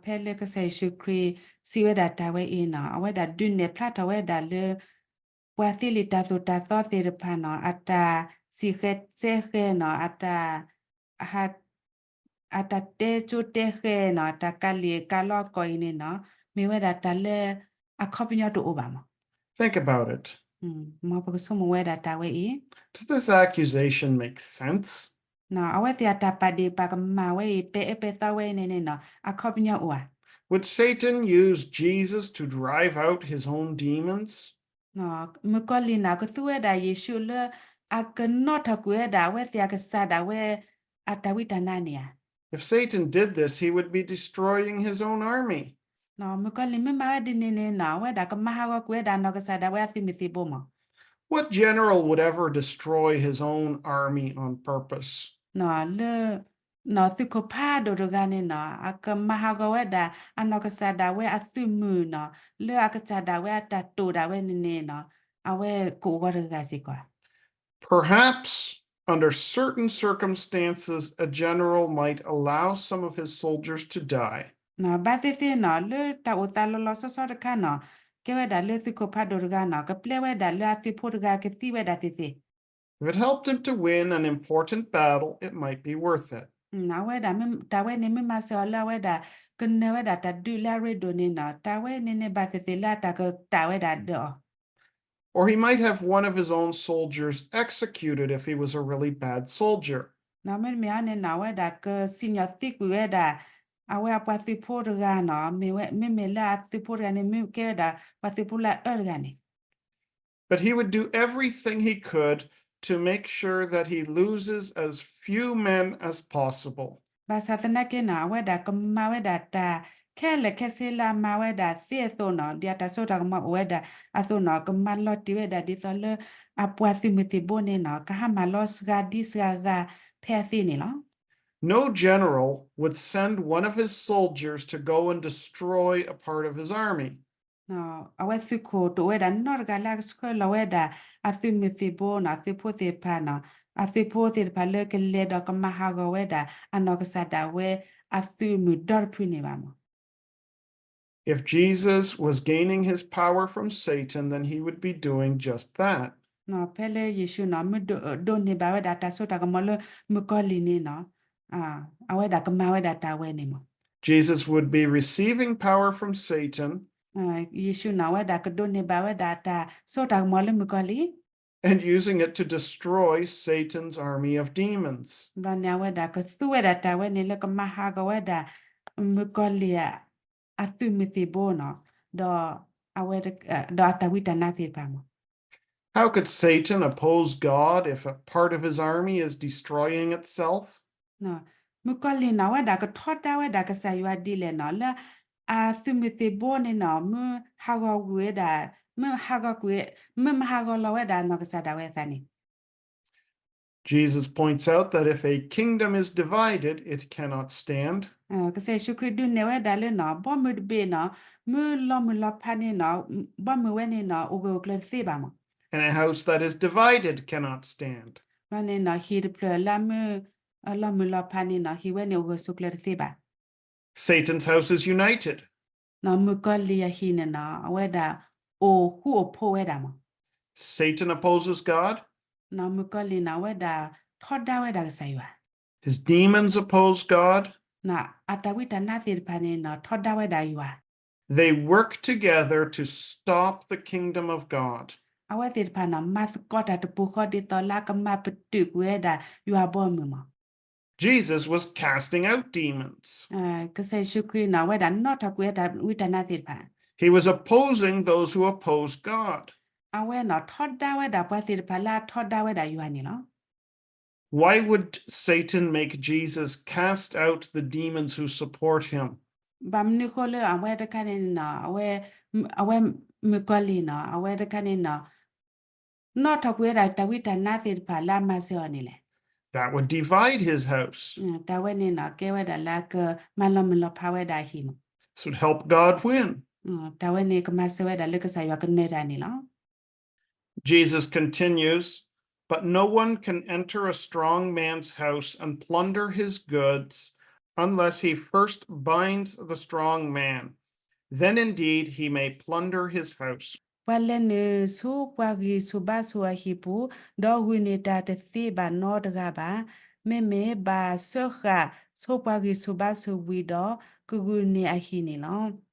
ဖဲလၢကစၢ်ယ့ၣ်ၡူးခရံာ်စံးဝဲဒၣ်တၢ်ဝဲအံၤန့ၣ် အဝဲဒၣ်ဒုးနဲၣ်ဖျါထီၣ်ဝဲဒၣ်လၢ ပှၤသ့လံာ်တၢ်သိၣ်တၢ်သီသ့ၣ်တဖၣ်န့ၣ် အတၢ်စံၣ်ဃဲၤစဲဃဲၤန့ၣ် အတၢ် အတၢ်တဲကၠိတဲဃဲၤန့ၣ် တၢ်ကးလံာ်ကးလီအကီၢ်အံၤန့ၣ်န့ၣ် မ့ၢ်ဝဲဒၣ်တၢ်လၢအခီပညီတအိၣ်ဘၣ်မး. Think about it. မ်ပကဆိကမိၣ်ဝဲဒၣ်တၢ်ဝဲအံၤ Does this accusation make sense? အဝဲသ့ၣ်အတၢ်ပာ်ဒ့ၣ်ပာ်ကမၣ်ဝဲအံၤ ပအဲၣ်ပသီဝဲအံၤန့ၣ်န့ၣ် အခီပညီအိၣ်ဧါ. Would Satan use Jesus to drive out his own demons? မုၣ်ကီၤလံၢ်န့ၣ် ကသူဝဲဒၣ်ယ့ၣ်ၡူးလၢ အကနီၣ်ထီၣ်ကွံာ်ဝဲဒၣ် အဝဲသ့ၣ်အကစၢ်ဒၣ်ဝဲ အတၢ်ဝံတၢ်နါန့ၣ်ဧါ. If Satan did this, he would be destroying his own army. မုၣ်ကီၤလံၢ်မ့ၢ်မၤဝဲဒ်န့ၣ်န့ၣ်နီၤ အဝဲဒၣ်ကမၤဟးဂီၤကွံာ်ဝဲဒၣ်အနီၢ်ကစၢ်ဒၣ်ဝဲအသုးမုၢ်သံၣ်ဘိမး. What general would ever destroy his own army on purpose? နီၤ လၢ နီၤ သုးခိၣ်ဖးဒိၣ်တဂၤန့ၣ်နီၤ အကမၤဟးဂီၤဝဲဒၣ် အနီၢ်ကစၢ်ဒၣ်ဝဲအသုးမုၢ်နီၤ လၢအကစၢ်ဒၣ်ဝဲအတၢ်တိာ်ဒၣ်ဝဲန့ၣ်န့ၣ်နီၤ အဝဲကအိၣ်ဂီၤတဂၤစ့ၢ်ကီး. Perhaps, under certain circumstances, a general might allow some of his soldiers to die. ဘၣ်သ့ၣ်သ့ၣ်နီၤ လၢတၢ်အိၣ်သးလီၤလီၤဆီဆီတခါနီၤ ကဲဝဲဒၣ်လၢသုးခိၣ်ဖးဒိၣ်တဂၤနီၤ ကပျဲဝဲဒၣ်လၢအသုးဖိတဂၤကသံဝဲဒၣ်သ့ၣ်သ့ၣ် If it helped him to win an important battle, it might be worth it. အဝဲဒၣ် တၢ်ဝဲန့ၣ်မ့ၢ်မၤစၢၤအီၤလၢအဝဲဒၣ် ကနၢၤဝဲဒၣ်တၢ်ဒုးလၢအရ့ဒိၣ်န့ၣ်နီၤ တၢ်ဝဲန့ၣ်န့ၣ်ဘၣ်သ့ၣ်သ့ၣ်လၢအတၢ်ကတၢၢ်ဝဲဒၣ်ဒီးအီၤ Or he might have one of his own soldiers executed if he was a really bad soldier. နီၤ မ့တမ့ၢ်အီၤန့ၣ်နီၤ အဝဲဒၣ်ကစံၣ်ညီၣ်သံကွံာ်ဝဲဒၣ် အဝဲအပှၤသုးဖိတဂၤနီၤ မ့မ့ၢ်လၢအသုးဖိတဂၤန့ၣ် မ့ၢ်ကဲဝဲဒၣ်ပှၤသုးဖိလၢအအၢတဂၤန့ၣ် But he would do everything he could to make sure that he loses as few men as possible. ဘၣ်ဆၣ်သနာ်က့နီၤ အဝဲဒၣ်ကမၤဝဲဒၣ်တၢ်ခဲလၢာ်ခဲဆ့လၢအမၤဝဲဒၣ်သ့အသိးနီၤ ဒ်အတၢ်စိတၢ်ကမီၤအိၣ်ဝဲဒၣ်အသိးနီၤ ကမၤလီၤတံၢ်ဝဲဒၣ်ဒ်သိးလၢ အပှၤသုးမုၢ်သံၣ်ဘိန့ၣ်နီၤ ကဟးမၤလီၤစှၤဒ်စှၤဂၤဖဲအသ့န့ၣ်လီၤ. No general would send one of his soldiers to go and destroy a part of his army. အဝဲသုးခိၣ်တအိၣ်ဝဲဒၣ်နီတဂၤလၢအကဆှၢလီၤဝဲဒၣ် အသုးမုၢ်သံၣ်ဘိနီၤ အသုးဖိသ့ၣ်တဖၣ်နီၤ အသုးဖိသ့ၣ်တဖၣ်လၢကလဲၤဒီးကမၤဟးဂီၤဝဲဒၣ် အနီၢ်ကစၢ်ဒၣ်ဝဲအသုးမုၢ်ဒီတဖုန့ၣ်ဘၣ်မး. If Jesus was gaining his power from Satan, then he would be doing just that. ဖဲလၢယ့ၣ်ၡူးနီၤ မ့ၢ်ဒိးန့ၢ်ဘၣ်ဝဲဒၣ်တၢ်စိတၢ်ကမီၤလၢမုၣ်ကီၤလံၢ်န့ၣ်နီၤ အဝဲဒၣ်ကမၤဝဲဒၣ်တၢ်ဝဲန့ၣ်မး. Jesus would be receiving power from Satan ယ့ၣ်ၡူးနီၤ အဝဲဒၣ်ကဒိးန့ၢ်ဘၣ်ဝဲဒၣ်တၢ်စိတၢ်ကမီၤလၢမုၣ်ကီၤလံၢ် and using it to destroy Satan's army of demons. ဘျီန့ၣ် အဝဲဒၣ်ကသူဝဲဒၣ်တၢ်ဝဲန့ၣ်လၢကမၤဟးဂီၤဝဲဒၣ် မုၣ်ကီၤလံၢ် အသုးမုၢ်သံၣ်ဘိနီၤ ဒီး အဝဲ ဒီးအတၢ်ဝံတၢ်နါသ့ၣ်တဖၣ်မး. How could Satan oppose God if a part of his army is destroying itself? မုၣ်ကီၤလံၢ်နီၤ အဝဲဒၣ်ကထီဒါဝဲဒၣ်ကစၢ်ယွၤဒ်လဲၣ်နီၤ လၢအသုးမုၢ်သံၣ်ဘိန့ၣ်နီၤ မ့ၢ်ဟးဂီၤကွံာ်ဝဲဒၣ် မ့ၢ်ဟးဂီၤကွံာ် မ့ၢ်မၤဟးဂီၤလီၤဝဲဒၣ်နီၢ်ကစၢ်ဒၣ်ဝဲအသးန့ၣ် Jesus points out that if a kingdom is divided, it cannot stand. ကစၢ်ယ့ၣ်ၡူးခရံာ်ဒုးနဲၣ်ဝဲဒၣ်လၢနီၤ ဘီမုၢ်တဘ့ၣ်နီၤ မ့ၢ်လီၤမုၢ်လီၤဖးန့ၣ်နီၤ ဘီမုၢ်ဝဲန့ၣ်နီၤ အိၣ်ဂၢၢ်အိၣ်ကျၢၤတသ့ဘၣ်မး. And a house that is divided cannot stand. ဘျီန့ၣ်နီၤ ဟံၣ်တဖျၢၣ်လၢအမ့ၢ် လီၤမုၢ်လီၤဖးန့ၣ်နီၤ ဟံၣ်ဝဲန့ၣ်အိၣ်ဂၢၢ်ဆိးကျၢၤတသ့ဘၣ်. Satan's house is united. နီၤ မုၣ်ကီၤလံၢ်အဟံၣ်န့ၣ်နီၤ အဝဲဒၣ်အိၣ်ဃူအိၣ်ဖိးဝဲဒၣ်မး. Satan opposes God. နီၤ မုၣ်ကီၤလံၢ်နီၤ အဝဲဒၣ်ထီဒါဝဲဒၣ်ကစၢ်ယွၤ His demons oppose God. နီၤ အတၢ်ဝံတၢ်နါသ့ၣ်တဖၣ်န့ၣ်နီၤ ထီဒါဝဲဒၣ်ယွၤ They work together to stop the kingdom of God. အဝဲသ့ၣ်တဖၣ်နီၤ မၤသကိးတၢ်တပူၤဃီဒ်သိးလၢအကမၤပတုာ်ကွံာ်ဝဲဒၣ်ယွၤဘီမုၢ်မး. Jesus was casting out demons. ကစၢ်ယ့ၣ်ၡူးခရံာ်နီၤ အဝဲဒၣ်နီၣ်ထီၣ်ကွံာ်ဝဲဒၣ်ဝံတၢ်နါသ့ၣ်တဖၣ် He was opposing those who oppose God. အဝဲနီၤ ထီဒါဝဲဒၣ်ပှၤသ့ၣ်တဖၣ်လၢအထီဒါဝဲဒၣ်ယွၤန့ၣ်လီၤ. Why would Satan make Jesus cast out the demons who support him? ဘၣ်မနုၤဃိလၢအဝဲတခါန့ၣ်နီၤ အဝဲ အဝဲမုၣ်ကီၤလံၢ်နီၤ အဝဲတခါန့ၣ်နီၤ နီၣ်ထီၣ်ကွံာ်ဝဲဒၣ်တၢ်ဝံတၢ်နါသ့ၣ်တဖၣ်လၢအမၤစၢၤအီၤန့ၣ်လဲၣ်. That would divide his house. တၢ်ဝဲန့ၣ်နီၤ ကဲဝဲဒၣ်လၢအကမၤလီၤမုၢ်လီၤဖးဝဲဒၣ်အဟံၣ်မး. This would help God win. တၢ်ဝဲန့ၣ်ကမၤစၢၤဝဲဒၣ်လၢကစၢ်ယွၤကနၢၤတၢ်န့ၣ်လီၤ. Jesus continues, But no one can enter a strong man's house and plunder his goods unless he first binds the strong man. Then indeed he may plunder his house. ပှၤလဲၤနုာ်ဆူပှၤဂံၢ်ဆူၣ်ဘါဆူၣ်အဟံၣ်ပူၤ, ဒီးဂုာ်န့ၢ်တၢ်တသ့ဘၣ်နီတဂၤဘၣ်. မ့မ့ၢ်ဘၣ်စၢဃာ်ဆူပှၤဂံၢ်ဆူၣ်ဘါဆူၣ်ဝံၤဒီး ကဂုာ်န့ၢ်အဟံၣ်န့ၣ်လီၤ.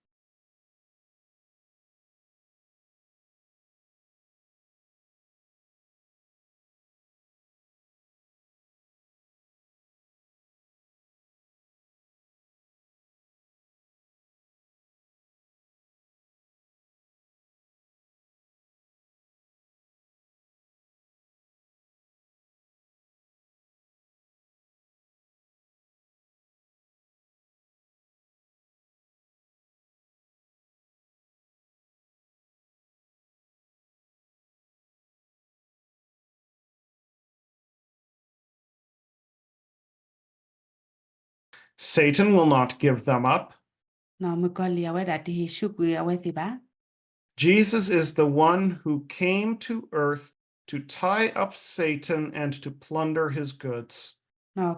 Satan will not give them up. မုၣ်ကီၤလံၢ်အဝဲဒၣ်တဟ့ၣ်ဆူၣ်ကွံာ်အဝဲသ့ၣ်ဘၣ်. Jesus is the one who came to earth to tie up Satan and to plunder his goods.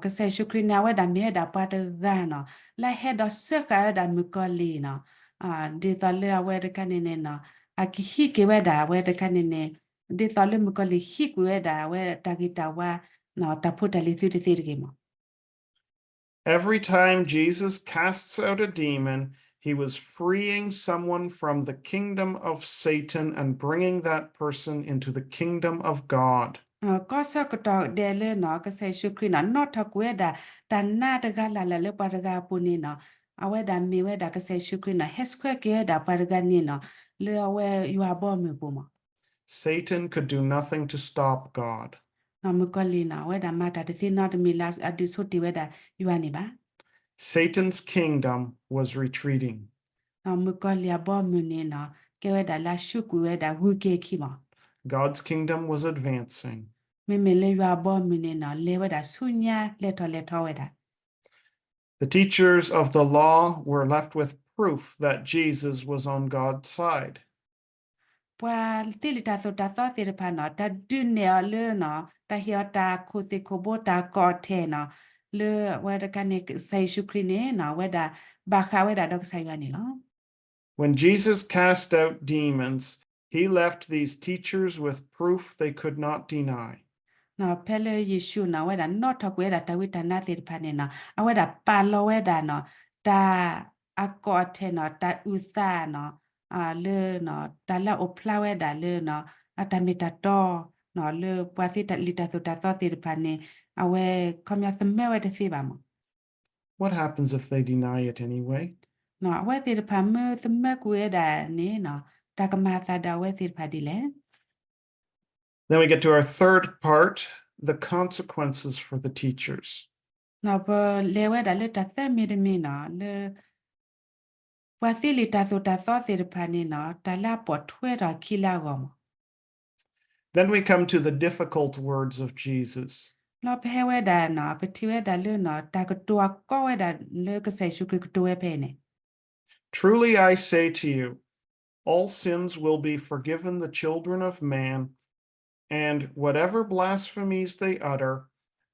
ကစၢ်ယ့ၣ်ၡူးခရံာ်န့ၣ် အဝဲဒၣ်မ့ၢ်ဝဲဒၣ်ပှၤတဂၤနီၤ လၢဟဲဒီးစၢဃာ်ဝဲဒၣ်မုၣ်ကီၤလံၢ်နီၤ ဒ်သိးလၢအဝဲတခါန့ၣ်န့ၣ်နီၤ အကဟံးက့ၤဝဲဒၣ်အဝဲတခါန့ၣ်န့ၣ် ဒ်သိးလၢမုၣ်ကီၤလံၢ်ဟံးကွံာ်ဝဲဒၣ်အဝဲတၢ်ဂ့ၤတၢ်ဝါ တၢ်ဖိတၢ်လံၤသုတသ့တဂ့ၤမး. Every time Jesus casts out a demon, he was freeing someone from the kingdom of Satan and bringing that person into the kingdom of God. ကီၢ်ဆၢကတီၢ်ဒဲးလၢနီၤ ကစၢ်ယ့ၣ်ၡူးခရံာ်နီၤ နီၣ်ထီၣ်ကွံာ်ဝဲဒၣ် တၢ်နါတဂၤလၢ်လၢ်လၢပှၤတဂၤအပူၤန့ၣ်နီၤ အဝဲဒၣ်မ့ၢ်ဝဲဒၣ်ကစၢ်ယ့ၣ်ၡူးခရံာ်နီၤ ဟဲဆှၢက့ၤဝဲဒၣ်ပှၤတဂၤန့ၣ်နီၤ လၢအဝဲယွၤအဘီအမုၢ်အပူၤမး. Satan could do nothing to stop God. မုၣ်ကီၤလံၢ်နီၤ အဝဲဒၣ်မၤတၢ်တသ့နီတမံၤလၢအဒုးဆိတ့ၢ်ဝဲဒၣ်ယွၤန့ၣ်ဘၣ်. Satan's kingdom was retreating. မုၣ်ကီၤလံၢ်အဘီအမုၢ်န့ၣ်နီၤ ကဲဝဲဒၣ်လၢအဆူၣ်ကွံာ်ဝဲဒၣ်ဂုၤက့ၤခံမး. God's kingdom was advancing. မ့မ့ၢ်လၢယွၤအဘီအမုၢ်န့ၣ်နီၤ လဲၤဝဲဒၣ်ဆူညါ လဲၤထီၣ်လဲၤထီဝဲဒၣ် The teachers of the law were left with proof that Jesus was on God's side. ပှၤသ့လံာ်တၢ်သိၣ်တၢ်သီသ့ၣ်တဖၣ်နီၤ တၢ်ဒုးနဲၣ်အီၤလၢနီၤ တၢ်ဟ့ၣ်အီၤတၢ်ခိၣ်သ့ၣ်ခိၣ်ဘိ တၢ်ကိးအီၤထဲနီၤ လၢအဝဲတခါန့ၣ် ကစၢ်ယ့ၣ်ၡူးခရံာ်န့ၣ်နီၤ အဝဲဒၣ်ဘၣ်ဃးဝဲဒၣ်ဒီးကစၢ်ယွၤန့ၣ်လီၤ. When Jesus cast out demons, he left these teachers with proof they could not deny. ဖဲလၢယ့ၣ်ၡူးနီၤ အဝဲဒၣ်နီၣ်ထီၣ်ကွံာ်ဝဲဒၣ်တၢ်ဝံတၢ်နါသ့ၣ်တဖၣ်န့ၣ်နီၤ အဝဲဒၣ်ပာ်လီၤဝဲဒၣ်နီၤ တၢ်အကိးအီၤထဲနီၤ တၢ်အုၣ်သးနီၤ လၢ တၢ်လၢအအိၣ်ဖျါဝဲဒၣ်လၢ အတၢ်မ့ၢ်တၢ်တီ လၢပှၤသ့လံာ်တၢ်သိၣ်တၢ်သီသ့ၣ်တဖၣ်န့ၣ် အဝဲခီပညီသမၢဝဲတသ့ဘၣ်မး. What happens if they deny it anyway? အဝဲသ့ၣ်တဖၣ်မ့ၢ်သမၢကွံာ်ဝဲဒၣ်န့ၣ် တၢ်ကမၤအသးဒီးအဝဲသ့ၣ်တဖၣ်ဒ်လဲၣ်. Then we get to our third part, the consequences for the teachers. ပလဲၤဝဲဒၣ်လၢတၢ်သၢမံၤတမံၤနီၤ လၢ ပှၤသ့လံာ်တၢ်သိၣ်တၢ်သီသ့ၣ်တဖၣ်န့ၣ်နီၤ တၢ်လၢအပိာ်ထွဲထီၣ်အခံလၢအဂီၢ်မး. Then we come to the difficult words of Jesus. လီၤပဟဲဝဲဒၣ်နီၤ ပထံၣ်ဝဲဒၣ်လၢနီၤ တၢ်ကတိၤအကီဝဲဒၣ်လၢကစၢ်ယ့ၣ်ၡူးခရံာ်ကတိၤဝဲဖဲအံၤန့ၣ် Truly I say to you, all sins will be forgiven the children of man, and whatever blasphemies they utter,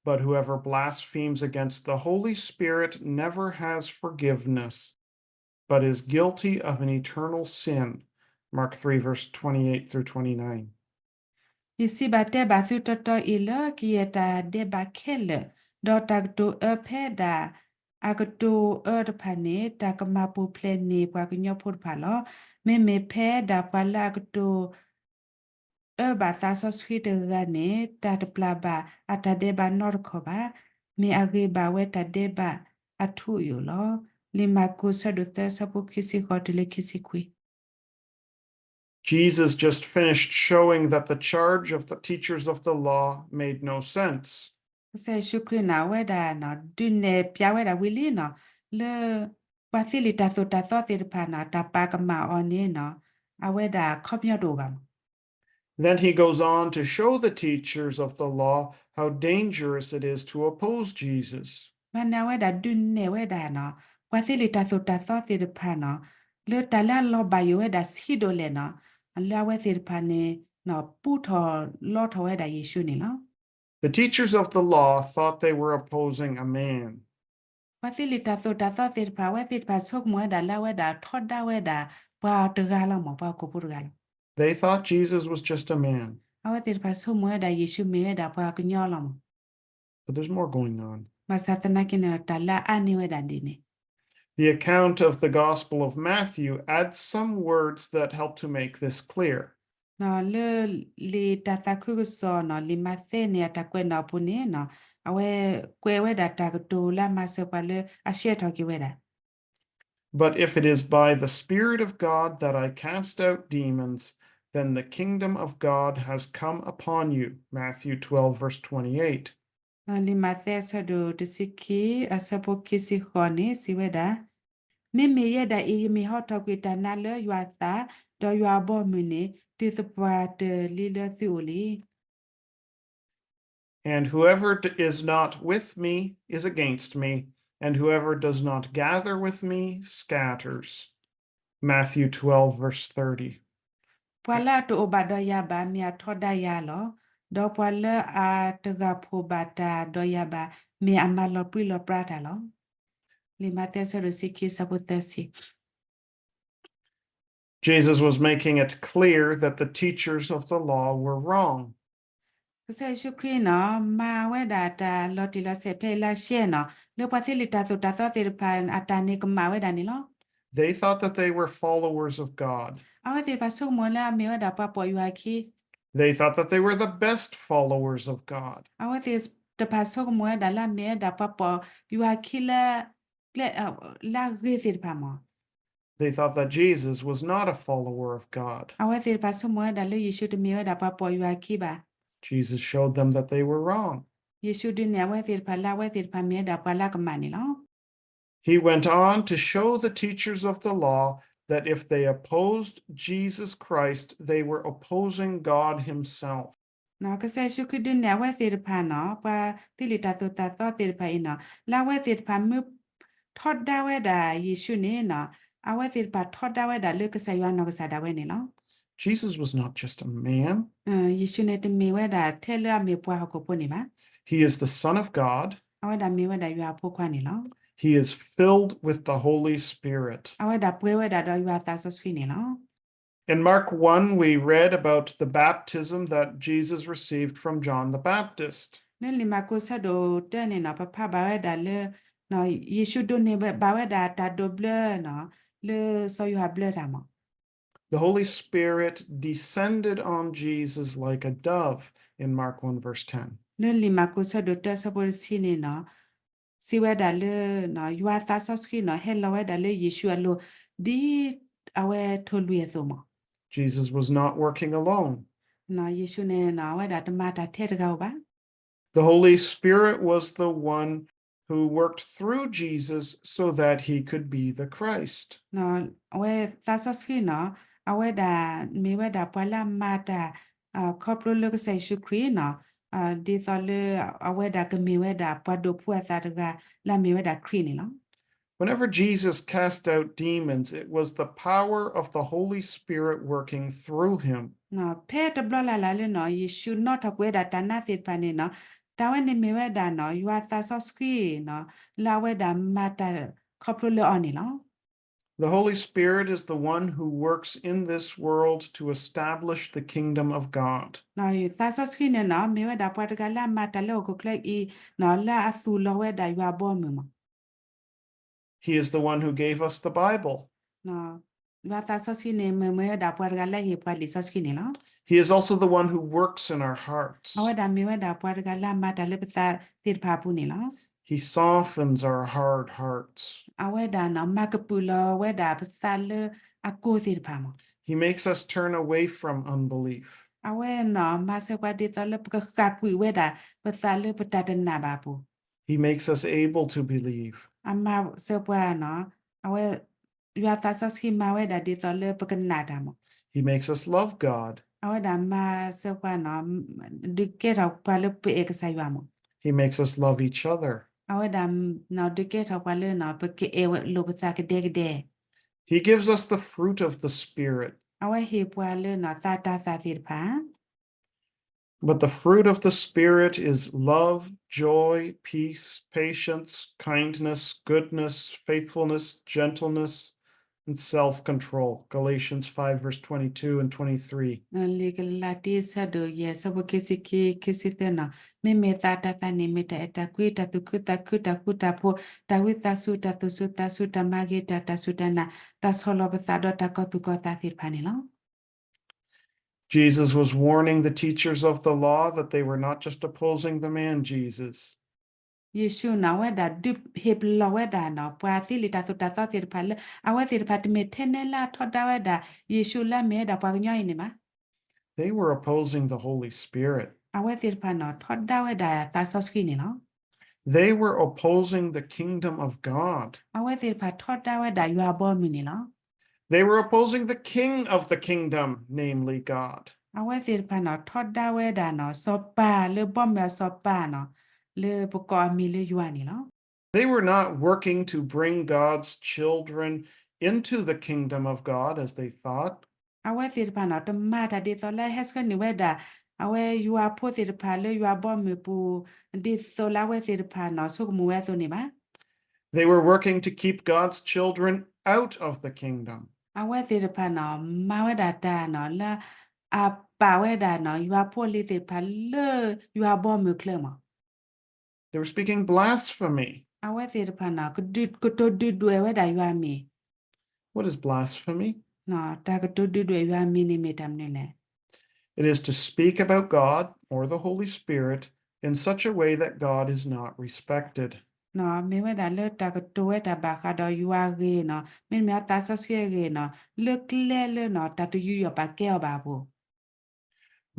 but whoever blasphemes against the Holy Spirit never has forgiveness, but is guilty of an eternal sin. Mark three, verse twenty-eight through twenty-nine. ယစံးဘၣ်တဲဘၣ်သုတီတီအံၤလၢ ကယဲၢ်တၢ်ဒဲးဘးခဲလၢာ်, ဒီးတၢ်ကတိၤအၢဖဲဒၣ် အကတိၤအၢတဖၣ်န့ၣ် တၢ်ကမၤပူၤဖျဲးန့ၢ်ပှၤကညီဖိတဖၣ်လီၤ. မ့မ့ၢ်ဖဲဒၣ်ပှၤလၢအကတိၤ အၢဘၣ်သးစီဆှံတဂၤန့ၣ် တၢ်တပျၢ်ဘၣ်အတၢ်ဒဲးဘးနီတခီၣ်ဘၣ်. မ့ၢ်အဂ့ၤဘၣ်ဝဲတၢ်ဒဲးဘးအထူအယိာ်လီၤ. လံာ်မၢ်ကူး အဆၢဒိၣ်သၢ အဆၢဖိခံဆံဃိးတုၤလၢခံဆံခွံ Jesus just finished showing that the charge of the teachers of the law made no sense. ကစၢ်ယ့ၣ်ၡူးခရံာ်န့ၣ် အဝဲဒၣ် ဒုးနဲၣ်ဖျါဝဲဒၣ်ဝံၤလံနီၤ လၢ ပှၤသ့လံာ်တၢ်သိၣ်တၢ်သီသ့ၣ်တဖၣ်န့ၣ် တၢ်ပာ်ကမၣ်အီၤန့ၣ်နီၤ အဝဲဒၣ်ခီပညီတအိၣ်ဘၣ်မး. Then he goes on to show the teachers of the law how dangerous it is to oppose Jesus. ဘၣ်န့ၣ်အဝဲဒၣ်ဒုးနဲၣ်ဝဲဒၣ်နီၤ ပှၤသ့လံာ်တၢ်သိၣ်တၢ်သီသ့ၣ်တဖၣ်နီၤ လၢတၢ်လၢအလီၤဘၣ်ယိၣ်ဝဲဒၣ်ဆံးဒိၣ်လဲၣ်နီၤ လၢအဝဲသ့ၣ်တဖၣ်န့ၣ် ပူထီၣ်လီထီၣ်ဝဲဒၣ်ယ့ၣ်ၡူးန့ၣ်လီၤ. The teachers of the law thought they were opposing a man. ပှၤသ့လံာ်တၢ်သိၣ်တၢ်သီသ့ၣ်တဖၣ် အဝဲသ့ၣ်တဖၣ်ဆိကမိၣ်ဝဲဒၣ်လၢအဝဲဒၣ်ထီဒါဝဲဒၣ် ပှၤတဂၤလီၤမး ပှၤဟီၣ်ခိၣ်ဖိတဂၤလီၤ. They thought Jesus was just a man. အဝဲသ့ၣ်တဖၣ်ဆိကမိၣ်ဝဲဒၣ်ယ့ၣ်ၡူးမ့ၢ်ဝဲဒၣ်ပှၤကညီလီၤမး. But there's more going on. ဘၣ်ဆၣ်သနာ်က့န့ၣ် တၢ်လၢအအါန့ၢ်ဝဲဒၣ်ဒ်န့ၣ် The account of the Gospel of Matthew adds some words that help to make this clear. လၢလံာ်တၢ်သးခုကစီၣ်နီၤ လံာ်မးသဲန့ၣ် အတၢ်ကွဲးနီၣ်အပူၤန့ၣ်နီၤ အဝဲကွဲးဝဲဒၣ်တၢ်ကတိၤလၢအမၤစၢၤပှၤလၢအရှဲထီၣ်က့ၤဝဲဒၣ် But if it is by the Spirit of God that I cast out demons, then the kingdom of God has come upon you. Matthew twelve, verse twenty-eight. လံာ်မးသဲအဆၢဒိၣ်တဆံခံ အဆၢဖိခံဆံဃိးန့ၣ် စံးဝဲဒၣ်, မ့မ့ၢ်ယဲဒၣ်အံၤ ယမ့ၢ်ဟီထီၣ်ကွံာ်တၢ်နါလၢယွၤအသး, ဒီးယွၤအဘီအမုၢ်န့ၣ် တုၤသပှၢ်တၢၢ်လံလၢသုအိၣ်လံ. And whoever is not with me is against me, and whoever does not gather with me scatters. Matthew twelve, verse thirty. ပှၤလၢအတအိၣ်ဘၣ်ဒီးယၤဘၣ် မ့ၢ်အထီဒါယၤလီၤ. ဒီးပှၤလၢအတဂၤဖှိၣ်ဘၣ်တၢ်ဒီးယၤဘၣ် မ့ၢ်အမၤလီၤပြံလီၤပြါတၢ်လီၤ. လံာ်မးသဲ အဆၢဒိၣ်တဆံခံ အဆၢဖိသၢဆံ Jesus was making it clear that the teachers of the law were wrong. ကစၢ်ယ့ၣ်ၡူးခရံာ်နီၤ မၤဝဲဒၣ်တၢ်လီၤတံၢ်လီၤဆဲးဖဲအံၤလၢအရှဲနီၤ လၢပှၤသ့လံာ်တၢ်သိၣ်တၢ်သီသ့ၣ်တဖၣ် အတၢ်န့ၣ်ကမၣ်ဝဲဒၣ်န့ၣ်လီၤ. They thought that they were followers of God. အဝဲသ့ၣ်တဖၣ်ဆိကမိၣ်လၢအမ့ၢ်ဝဲဒၣ်ပှၤပိာ်ယွၤအခံ They thought that they were the best followers of God. အဝဲသ့ၣ်တဖၣ်ဆိကမိၣ်ဝဲဒၣ်လၢအမ့ၢ်ဝဲဒၣ်ပှၤပိာ်ယွၤအခံလၢ ကျဲ လၢအဂ့ၤသ့ၣ်တဖၣ်မး They thought that Jesus was not a follower of God. အဝဲသ့ၣ်တဖၣ်ဆိကမိၣ်ဝဲဒၣ်လၢယ့ၣ်ၡူးတမ့ၢ်ဝဲဒၣ်ပှၤပိာ်ယွၤအခံဘၣ်. Jesus showed them that they were wrong. ယ့ၣ်ၡူးဒုးနဲၣ်အဝဲသ့ၣ်တဖၣ်လၢ အဝဲသ့ၣ်တဖၣ်မ့ၢ်ဝဲဒၣ်ပှၤလၢအကမၣ်န့ၣ်လီၤ. He went on to show the teachers of the law that if they opposed Jesus Christ, they were opposing God himself. ကစၢ်ယ့ၣ်ၡူးခရံာ်ဒုးနဲၣ်အဝဲသ့ၣ်တဖၣ်နီၤ ပှၤသ့လံာ်တၢ်သိၣ်တၢ်သီသ့ၣ်တဖၣ်အံၤနီၤ လၢအဝဲသ့ၣ်တဖၣ်မ့ၢ်ထီဒါဝဲဒၣ်ယ့ၣ်ၡူးန့ၣ်နီၤ အဝဲသ့ၣ်တဖၣ်ထီဒါဝဲဒၣ်လၢကစၢ်ယွၤအနီၢ်ကစၢ်ဒၣ်ဝဲန့ၣ်လီၤ. Jesus was not just a man. ယ့ၣ်ၡူးန့ၣ်တမ့ၢ်ဝဲဒၣ်ထဲလၢအမ့ၢ်ပှၤဟီၣ်ခိၣ်ဖိန့ၣ်ဘၣ်. He is the Son of God. အဝဲဒၣ်မ့ၢ်ဝဲဒၣ်ယွၤအဖိခွါန့ၣ်လီၤ. He is filled with the Holy Spirit. အဝဲဒၣ်ပှဲၤဝဲဒၣ်ဒီးယွၤသးစီဆှံန့ၣ်လီၤ. In Mark one, we read about the baptism that Jesus received from John the Baptist. လၢလံာ်မၢ်ကူးဆၢဒိၣ်တၢန့ၣ်နီၤ ပဖးဘၣ်ဝဲဒၣ်လၢ ယ့ၣ်ၡူးဒိးန့ၢ်ဘၣ်ဝဲဒၣ်တၢ်ဒိးဘျၢနီၤ လၢစီၤယိၤဟၣ်ဘျၢတၢ်မး. The Holy Spirit descended on Jesus like a dove in Mark one verse ten. လၢလံာ်မၢ်ကူးဆၢဒိၣ်တၢဆၢဖိတဆံန့ၣ်နီၤ စံးဝဲဒၣ်လၢ ယွၤသးစီဆှံနီၤ ဟဲလီၤဝဲဒၣ်လၢယ့ၣ်ၡူးအလိၤ ဒ်အဝဲထိၣ်လွံၢ်အသိးမး. Jesus was not working alone. ယ့ၣ်ၡူးန့ၣ်နီၤ အဝဲဒၣ်တမၤတၢ်ထဲတဂၤဧိၤဘၣ်. The Holy Spirit was the one who worked through Jesus so that he could be the Christ. အဝဲသးစီဆှံနီၤ အဝဲဒၣ်မ့ၢ်ဝဲဒၣ်ပှၤလၢအမၤတၢ် ခီဖျိလၢကစၢ်ယ့ၣ်ၡူးခရံာ်နီၤ ဒ်သိးလၢအဝဲဒၣ်ကမ့ၢ်ဝဲဒၣ်ပှၤဒိးဖှူအသးတဂၤ လၢအမ့ၢ်ဝဲဒၣ်ခရံာ်န့ၣ်လီၤ. Whenever Jesus cast out demons, it was the power of the Holy Spirit working through him. ဖဲတဘျီလၢ်လၢ်လၢနီၤ ယ့ၣ်ၡူးနီၣ်ထီၣ်ကွံာ်ဝဲဒၣ်တၢ်နါသ့ၣ်တဖၣ်န့ၣ်နီၤ တၢ်ဝဲန့ၣ်မ့ၢ်ဝဲဒၣ်နီၤ ယွၤသးစီဆှံနီၤ လၢအဝဲဒၣ်မၤတၢ်ခီဖျိလၢအီၤန့ၣ်လီၤ. The Holy Spirit is the one who works in this world to establish the kingdom of God. သးစီဆှံန့ၣ်နီၤ မ့ၢ်ဝဲဒၣ်ပှၤတဂၤလၢအမၤတၢ်လၢဟီၣ်ခိၣ်ချၢအံၤနီၤ လၢအသူၣ်လီၤဝဲဒၣ်ယွၤအဘီအမုၢ်မး. He is the one who gave us the Bible. ယွၤသးစီဆှံန့ၣ် မ့ၢ်မ့ၢ်ဝဲဒၣ်ပှၤတဂၤလၢအဟ့ၣ်ပှၤလံာ်စီဆှံန့ၣ်လီၤ. He is also the one who works in our hearts. အဝဲဒၣ်မ့ၢ်ဝဲဒၣ်ပှၤတဂၤလၢအမၤတၢ်လၢပသးသ့ၣ်တဖၣ်အပူၤန့ၣ်လီၤ. He softens our hard hearts. အဝဲဒၣ်နီၤ မၤကပုာ်လီၤဝဲဒၣ်ပသးလၢအကိၢ်သ့ၣ်တဖၣ်မး. He makes us turn away from unbelief. အဝဲနီၤ မၤစၢၤပှၤဒ်သိးလၢပကဃၣ်ကွံာ်ဝဲဒၣ် ပသးလၢပတၢ်တနာ်ဘၣ်အပူၤ. He makes us able to believe. အမၤစၢၤပှၤနီၤ အဝဲ ယွၤသးစီဆှံမၤဝဲဒၣ်ဒ်သိးလၢပကနာ်တၢ်မး. He makes us love God. အဝဲဒၣ်မၤစၢၤပှၤနီၤ ဒုးကဲထီၣ်ပှၤလၢပအဲၣ်ကစၢ်ယွၤမး. He makes us love each other. အဝဲဒၣ်နီၤ ဒုးကဲထီၣ်ပှၤလၢနီၤ ပကအဲၣ်လိာ်ပသးကဒဲကဒဲ. He gives us the fruit of the Spirit. အဝဲဟ့ၣ်ပှၤလၢနီၤ သးတၢ်သၣ်သ့ၣ်တဖၣ် But the fruit of the Spirit is love, joy, peace, patience, kindness, goodness, faithfulness, gentleness, and self-control. Galatians five, verse twenty-two and twenty-three. လံာ်ကလၤတံ အဆၢဒိၣ်ယဲၢ် အဆၢဖိခံဆံခံ ခံဆံသၢနီၤ မ့မ့ၢ်သးတၢ်သၣ်န့ၣ် မ့ၢ်တၢ်အဲၣ်တၢ်ကွံ တၢ်သူၣ်ခုသးခု တၢ်ဃူတၢ်ဖိး တၢ်ဝံသးစူၤ တၢ်သူၣ်စူၤသးစူၤ တၢ်မၤဂ့ၤတၢ် တၢ်စူၢ်တၢ်နာ် တၢ်ဆီၣ်လီၤပသးဒီး တၢ်ကီၤသူၣ်ကီၤသးသ့ၣ်တဖၣ်န့ၣ်လီၤ. Jesus was warning the teachers of the law that they were not just opposing the man Jesus. ယ့ၣ်ၡူးန့ၣ် အဝဲဒၣ်ဒုးဟ့ၣ်ပလီၢ်ဝဲဒၣ်နီၤ ပှၤသ့လံာ်တၢ်သိၣ်တၢ်သီသ့ၣ်တဖၣ်လၢ အဝဲသ့ၣ်တဖၣ်တမ့ၢ်ထဲနဲလၢအထီဒါဝဲဒၣ် ယ့ၣ်ၡူးလၢအမ့ၢ်ဝဲဒၣ်ပှၤကညီအံၤန့ၣ်ဘၣ်. They were opposing the Holy Spirit. အဝဲသ့ၣ်တဖၣ်န့ၣ် ထီဒါဝဲဒၣ်သးစီဆှံန့ၣ်လီၤ. They were opposing the kingdom of God. အဝဲသ့ၣ်တဖၣ်ထီဒါဝဲဒၣ်ယွၤအဘီအမုၢ်န့ၣ်လီၤ. They were opposing the king of the kingdom, namely God. အဝဲသ့ၣ်တဖၣ်န့ၣ် ထီဒါဝဲဒၣ်န့ၣ် စီၤပၤလၢဘီမုၢ်အစီၤပၤန့ၣ် လၢပကိးအမံၤလၢယွၤန့ၣ်လီၤ. They were not working to bring God's children into the kingdom of God as they thought. အဝဲသ့ၣ်တဖၣ်န့ၣ် တမၤတၢ်ဒ်သိးလၢဟဲဆှၢန့ၢ်ဝဲဒၣ် အဝဲယွၤဖိသ့ၣ်တဖၣ်လၢယွၤဘီမုၢ်ပူၤ ဒ်သိးလၢအဝဲသ့ၣ်တဖၣ်န့ၣ် ဆိကမိၣ်ဝဲအသိးန့ၣ်ဘၣ်. They were working to keep God's children out of the kingdom. အဝဲသ့ၣ်တဖၣ်န့ၣ် မၤဝဲဒၣ်တၢ်န့ၣ် လၢအပာ်ဝဲဒၣ်န့ၣ် ယွၤဖိလံၤသ့ၣ်တဖၣ်လၢယွၤဘီမုၢ်ချၢမး They were speaking blasphemy. အဝဲသ့ၣ်တဖၣ်န့ၣ် ကတိၤဒုၣ်ဒွဲၣ်ဝဲဒၣ်ယွၤအမံၤ What is blasphemy? တၢ်ကတိၤဒုၣ်ဒွဲၣ်ယွၤအမံၤန့ၣ်မ့ၢ်တၢ်မနုၤလဲၣ်. It is to speak about God or the Holy Spirit in such a way that God is not respected. မ့ၢ်ဝဲဒၣ်လၢတၢ်ကတိၤဝဲတၢ်ဘၣ်ဃးဒီးယွၤအဂ့ၢ်န့ၣ် မ့တမ့ၢ်အသးစီဆှံအဂ့ၢ်န့ၣ် လၢကျဲလၢန့ၣ် တၢ်တယူးယီၣ်ပာ်ကဲအီၤဘၣ်အပူၤ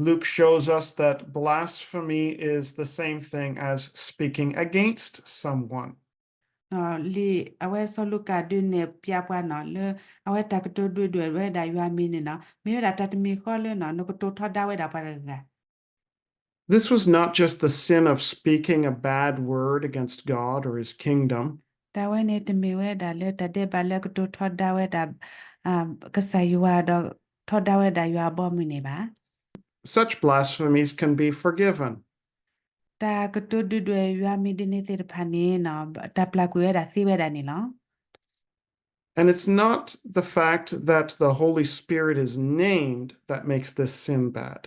Luke shows us that blasphemy is the same thing as speaking against someone. လံာ်အဝဲစီၤလူၤကၣ်ဒုးနဲၣ်ပျးပှၤန့ၣ် လၢအဝဲတၢ်ကတိၤဒုၣ်ဒွဲၣ်ဝဲဒၣ်ယွၤအမံၤန့ၣ်န့ၣ် မ့ၢ်ဝဲဒၣ်တၢ်တမံၤဃီလၢန့ၣ် နကတိၤထီဒါဝဲဒၣ်ပှၤတဂၤဂၤ This was not just the sin of speaking a bad word against God or his kingdom. တၢ်ဝဲန့ၣ်တမ့ၢ်ဝဲဒၣ်လၢတၢ်ဒဲးဘးလၢကတိၤထီဒါဝဲဒၣ် ကစၢ်ယွၤဒီးထီဒါဝဲဒၣ်ယွၤအဘီအမုၢ်န့ၣ်ဘၣ်. Such blasphemies can be forgiven. တၢ်ကတိၤဒုၣ်ဒွဲၣ်ယွၤအမံၤဒ်န့ၣ်သ့ၣ်တဖၣ်န့ၣ် တၢ်ပျၢ်ကွံာ်ဝဲဒၣ်သ့ဝဲဒၣ်န့ၣ်လီၤ. And it's not the fact that the Holy Spirit is named that makes this sin bad.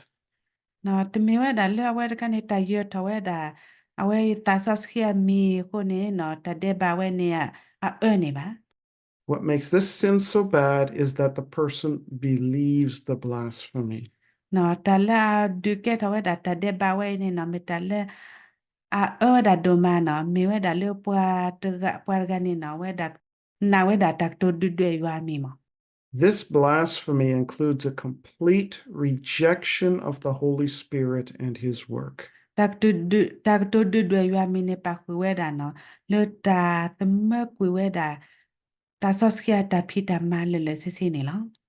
တမ့ၢ်ဝဲဒၣ်လၢအဝဲတခါန့ၣ် တၢ်ယၢၤထီၣ်ဝဲဒၣ် အဝဲသးစီဆှံအမံၤအဃိန့ၣ် တၢ်ဒဲးဘးဝဲန့ၣ် အအၢန့ၣ်ဘၣ်. What makes this sin so bad is that the person believes the blasphemy. တၢ်လၢအဒုးကဲထီၣ်ဝဲဒၣ်တၢ်ဒဲးဘးဝဲအံၤန့ၣ် မ့ၢ်တၢ်လၢ အအၢဝဲဒၣ်ဒိၣ်မးန့ၣ် မ့ၢ်ဝဲဒၣ်လၢပှၤတဂၤ ပှၤတဂၤန့ၣ် နာ်ဝဲဒၣ်တၢ်ကတိၤဒုၣ်ဒွဲၣ်ယွၤအမံၤမး. This blasphemy includes a complete rejection of the Holy Spirit and his work. တၢ်ကတိၤဒုၣ်ဒွဲၣ်ယွၤအမံၤန့ၣ် ပာ်ဃုာ်ဝဲဒၣ်န့ၣ် လၢတၢ်သမၢကွံာ်ဝဲဒၣ် သးစီဆှံအတၢ်ဖံးတၢ်မၤလၢာ်လၢာ်ဆ့ဆ့န့ၣ်လီၤ.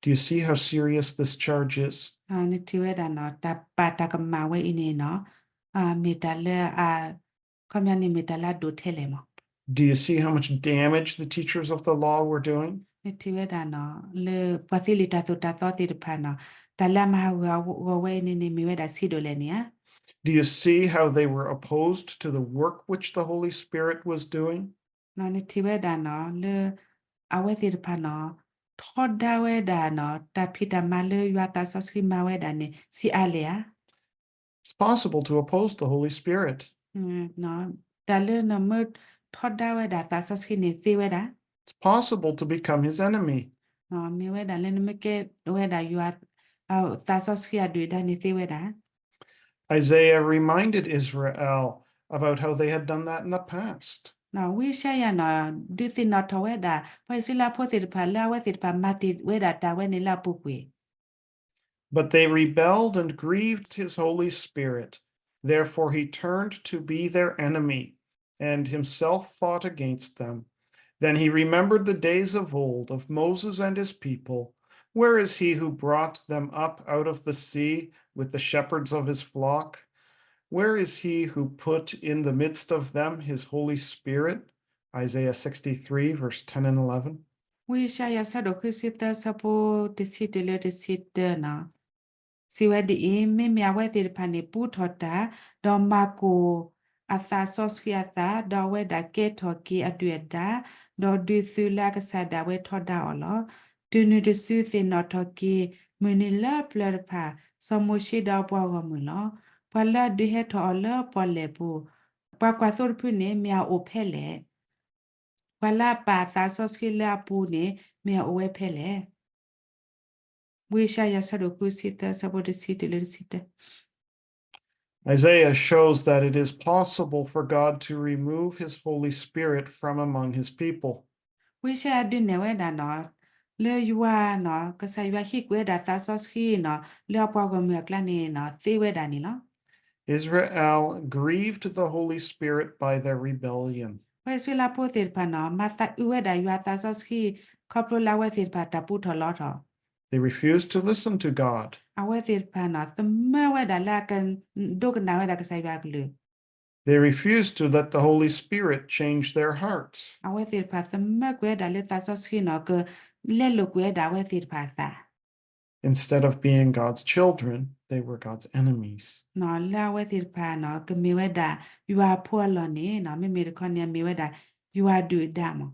Do you see how serious this charge is? နထံၣ်ဝဲဒၣ်န့ၣ် တၢ်ပာ်တၢ်ကမၣ်ဝဲအံၤန့ၣ်န့ၣ် မ့ၢ်တၢ်လၢ ခီပညီန့ၣ်မ့ၢ်တၢ်လၢအဒိၣ်ထဲလဲၣ်မး. Do you see how much damage the teachers of the law were doing? နထံၣ်ဝဲဒၣ်န့ၣ် လၢပှၤသ့လံာ်တၢ်သိၣ်တၢ်သီသ့ၣ်တဖၣ်န့ၣ် တၢ်လၢအမၤဟးဂူာ်အဂီၢ်ဝဲအံၤန့ၣ်န့ၣ် မ့ၢ်ဝဲဒၣ်ဆံးဒိၣ်လဲၣ်န့ၣ်ဧါ. Do you see how they were opposed to the work which the Holy Spirit was doing? နထံၣ်ဝဲဒၣ်န့ၣ် လၢအဝဲသ့ၣ်တဖၣ်န့ၣ် ထီဒါဝဲဒၣ်န့ၣ် တၢ်ဖံးတၢ်မၤလၢယွၤသးစီဆှံမၤဝဲဒၣ်န့ၣ် ဆံးအါလဲၣ်ဧါ. It's possible to oppose the Holy Spirit. တၢ်လၢနမ့ၢ်ထီဒါဝဲဒၣ်သးစီဆှံန့ၣ်သ့ဝဲဒၣ် It's possible to become his enemy. မ့ၢ်ဝဲဒၣ်လၢနမ့ၢ်ကဲဝဲဒၣ်ယွၤ သးစီဆှံအဒုၣ်ဒါန့ၣ်သ့ဝဲဒၣ် Isaiah reminded Israel about how they had done that in the past. ဝံယၡါယၤန့ၣ် ဒုးသ့ၣ်နီၣ်ထီၣ်ဝဲဒၣ် ပှၤအံၣ်စရ့လးဖိသ့ၣ်တဖၣ် လၢအဝဲသ့ၣ်တဖၣ်မၤတ့ၢ်ဝဲဒၣ်တၢ်ဝဲန့ၣ်လၢအပူၤကွံာ် But they rebelled and grieved his Holy Spirit. Therefore he turned to be their enemy, and himself fought against them. Then he remembered the days of old, of Moses and his people. Where is he who brought them up out of the sea with the shepherds of his flock? Where is he who put in the midst of them his Holy Spirit? Isaiah sixty-three, verse ten and eleven. ဝံယၡါယၤဆၢဒိၣ်ဃုဆံသၢဆၢဖိတဆံတုၤလၢတဆံတၢန့ၣ် စံးဝဲဒ်အံၤ, မ့မ့ၢ်အဝဲသ့ၣ်တဖၣ်န့ၣ် ပူထီၣ်တၢ်, ဒီးမၤကိၢ်အသးစီဆှံအသး, ဒီးအဝဲဒၣ်ကဲထီၣ်က့ၤအဒုၣ်အဒါ, ဒီးဒုးသုးလၢအကစၢ်ဒၣ်ဝဲထီဒါအီၤလီၤ. တုၤနုၤတစုသ့ၣ်နီၣ်ထီၣ်က့ၤ မုၢ်နံၤလၢပျၢၤတဖၣ်, စီၤမိၤၡ့ဒီးအပှၤဂီၢ်မုၢ်လီၤ. ပှၤလၢအဒုးဟဲထီၣ်အီၤလၢပီၣ်လဲၣ်ပူၤ, ပှၤကွၢ်သိတဖုန့ၣ် မ့ၢ်အအိၣ်ဖဲလဲၣ်. ပှၤလၢအပာ်အသးစီဆှံလၢအပူၤန့ၣ် မ့ၢ်အအိၣ်ဝဲဖဲလဲၣ်. ဝံယၡါယၤဆၢဒိၣ်ဃုဆံသၢဆၢဖိတဆံတုၤလၢတဆံတၢ Isaiah shows that it is possible for God to remove his Holy Spirit from among his people. ဝံယၡါယၤဒုးနဲၣ်ဝဲဒၣ်န့ၣ် လၢယွၤန့ၣ် ကစၢ်ယွၤဟံးကွံာ်ဝဲဒၣ်သးစီဆှံန့ၣ် လၢအပှၤဂီၢ်မုၢ်အကျါန့ၣ် သ့ဝဲဒၣ်န့ၣ်လီၤ. Israel grieved the Holy Spirit by their rebellion. ပှၤအံၣ်စရ့လးဖိသ့ၣ်တဖၣ်န့ၣ် မၤသးအုးဝဲဒၣ်ယွၤသးစီဆှံ ခီဖျိလၢအဝဲသ့ၣ်တဖၣ်တၢ်ပူထီၣ်လီထီၣ် They refused to listen to God. အဝဲသ့ၣ်တဖၣ်န့ၣ် သမၢဝဲဒၣ်လၢအကဒိကနၣ်ဝဲဒၣ်ကစၢ်ယွၤအကလုၢ် They refused to let the Holy Spirit change their hearts. အဝဲသ့ၣ်တဖၣ်သမၢကွံာ်ဝဲဒၣ်လၢသးစီဆှံနီၤ ကလဲလိာ်ကွံာ်ဝဲဒၣ်အဝဲသ့ၣ်တဖၣ်အသး Instead of being God's children, they were God's enemies. နီၤ လၢအဝဲသ့ၣ်တဖၣ်နီၤ ကမ့ၢ်ဝဲဒၣ်ယွၤအဖိအလီၢ်န့ၣ်နီၤ မ့မ့ၢ်တခီန့ၣ် အမ့ၢ်ဝဲဒၣ်ယွၤအဒုၣ်အဒါမး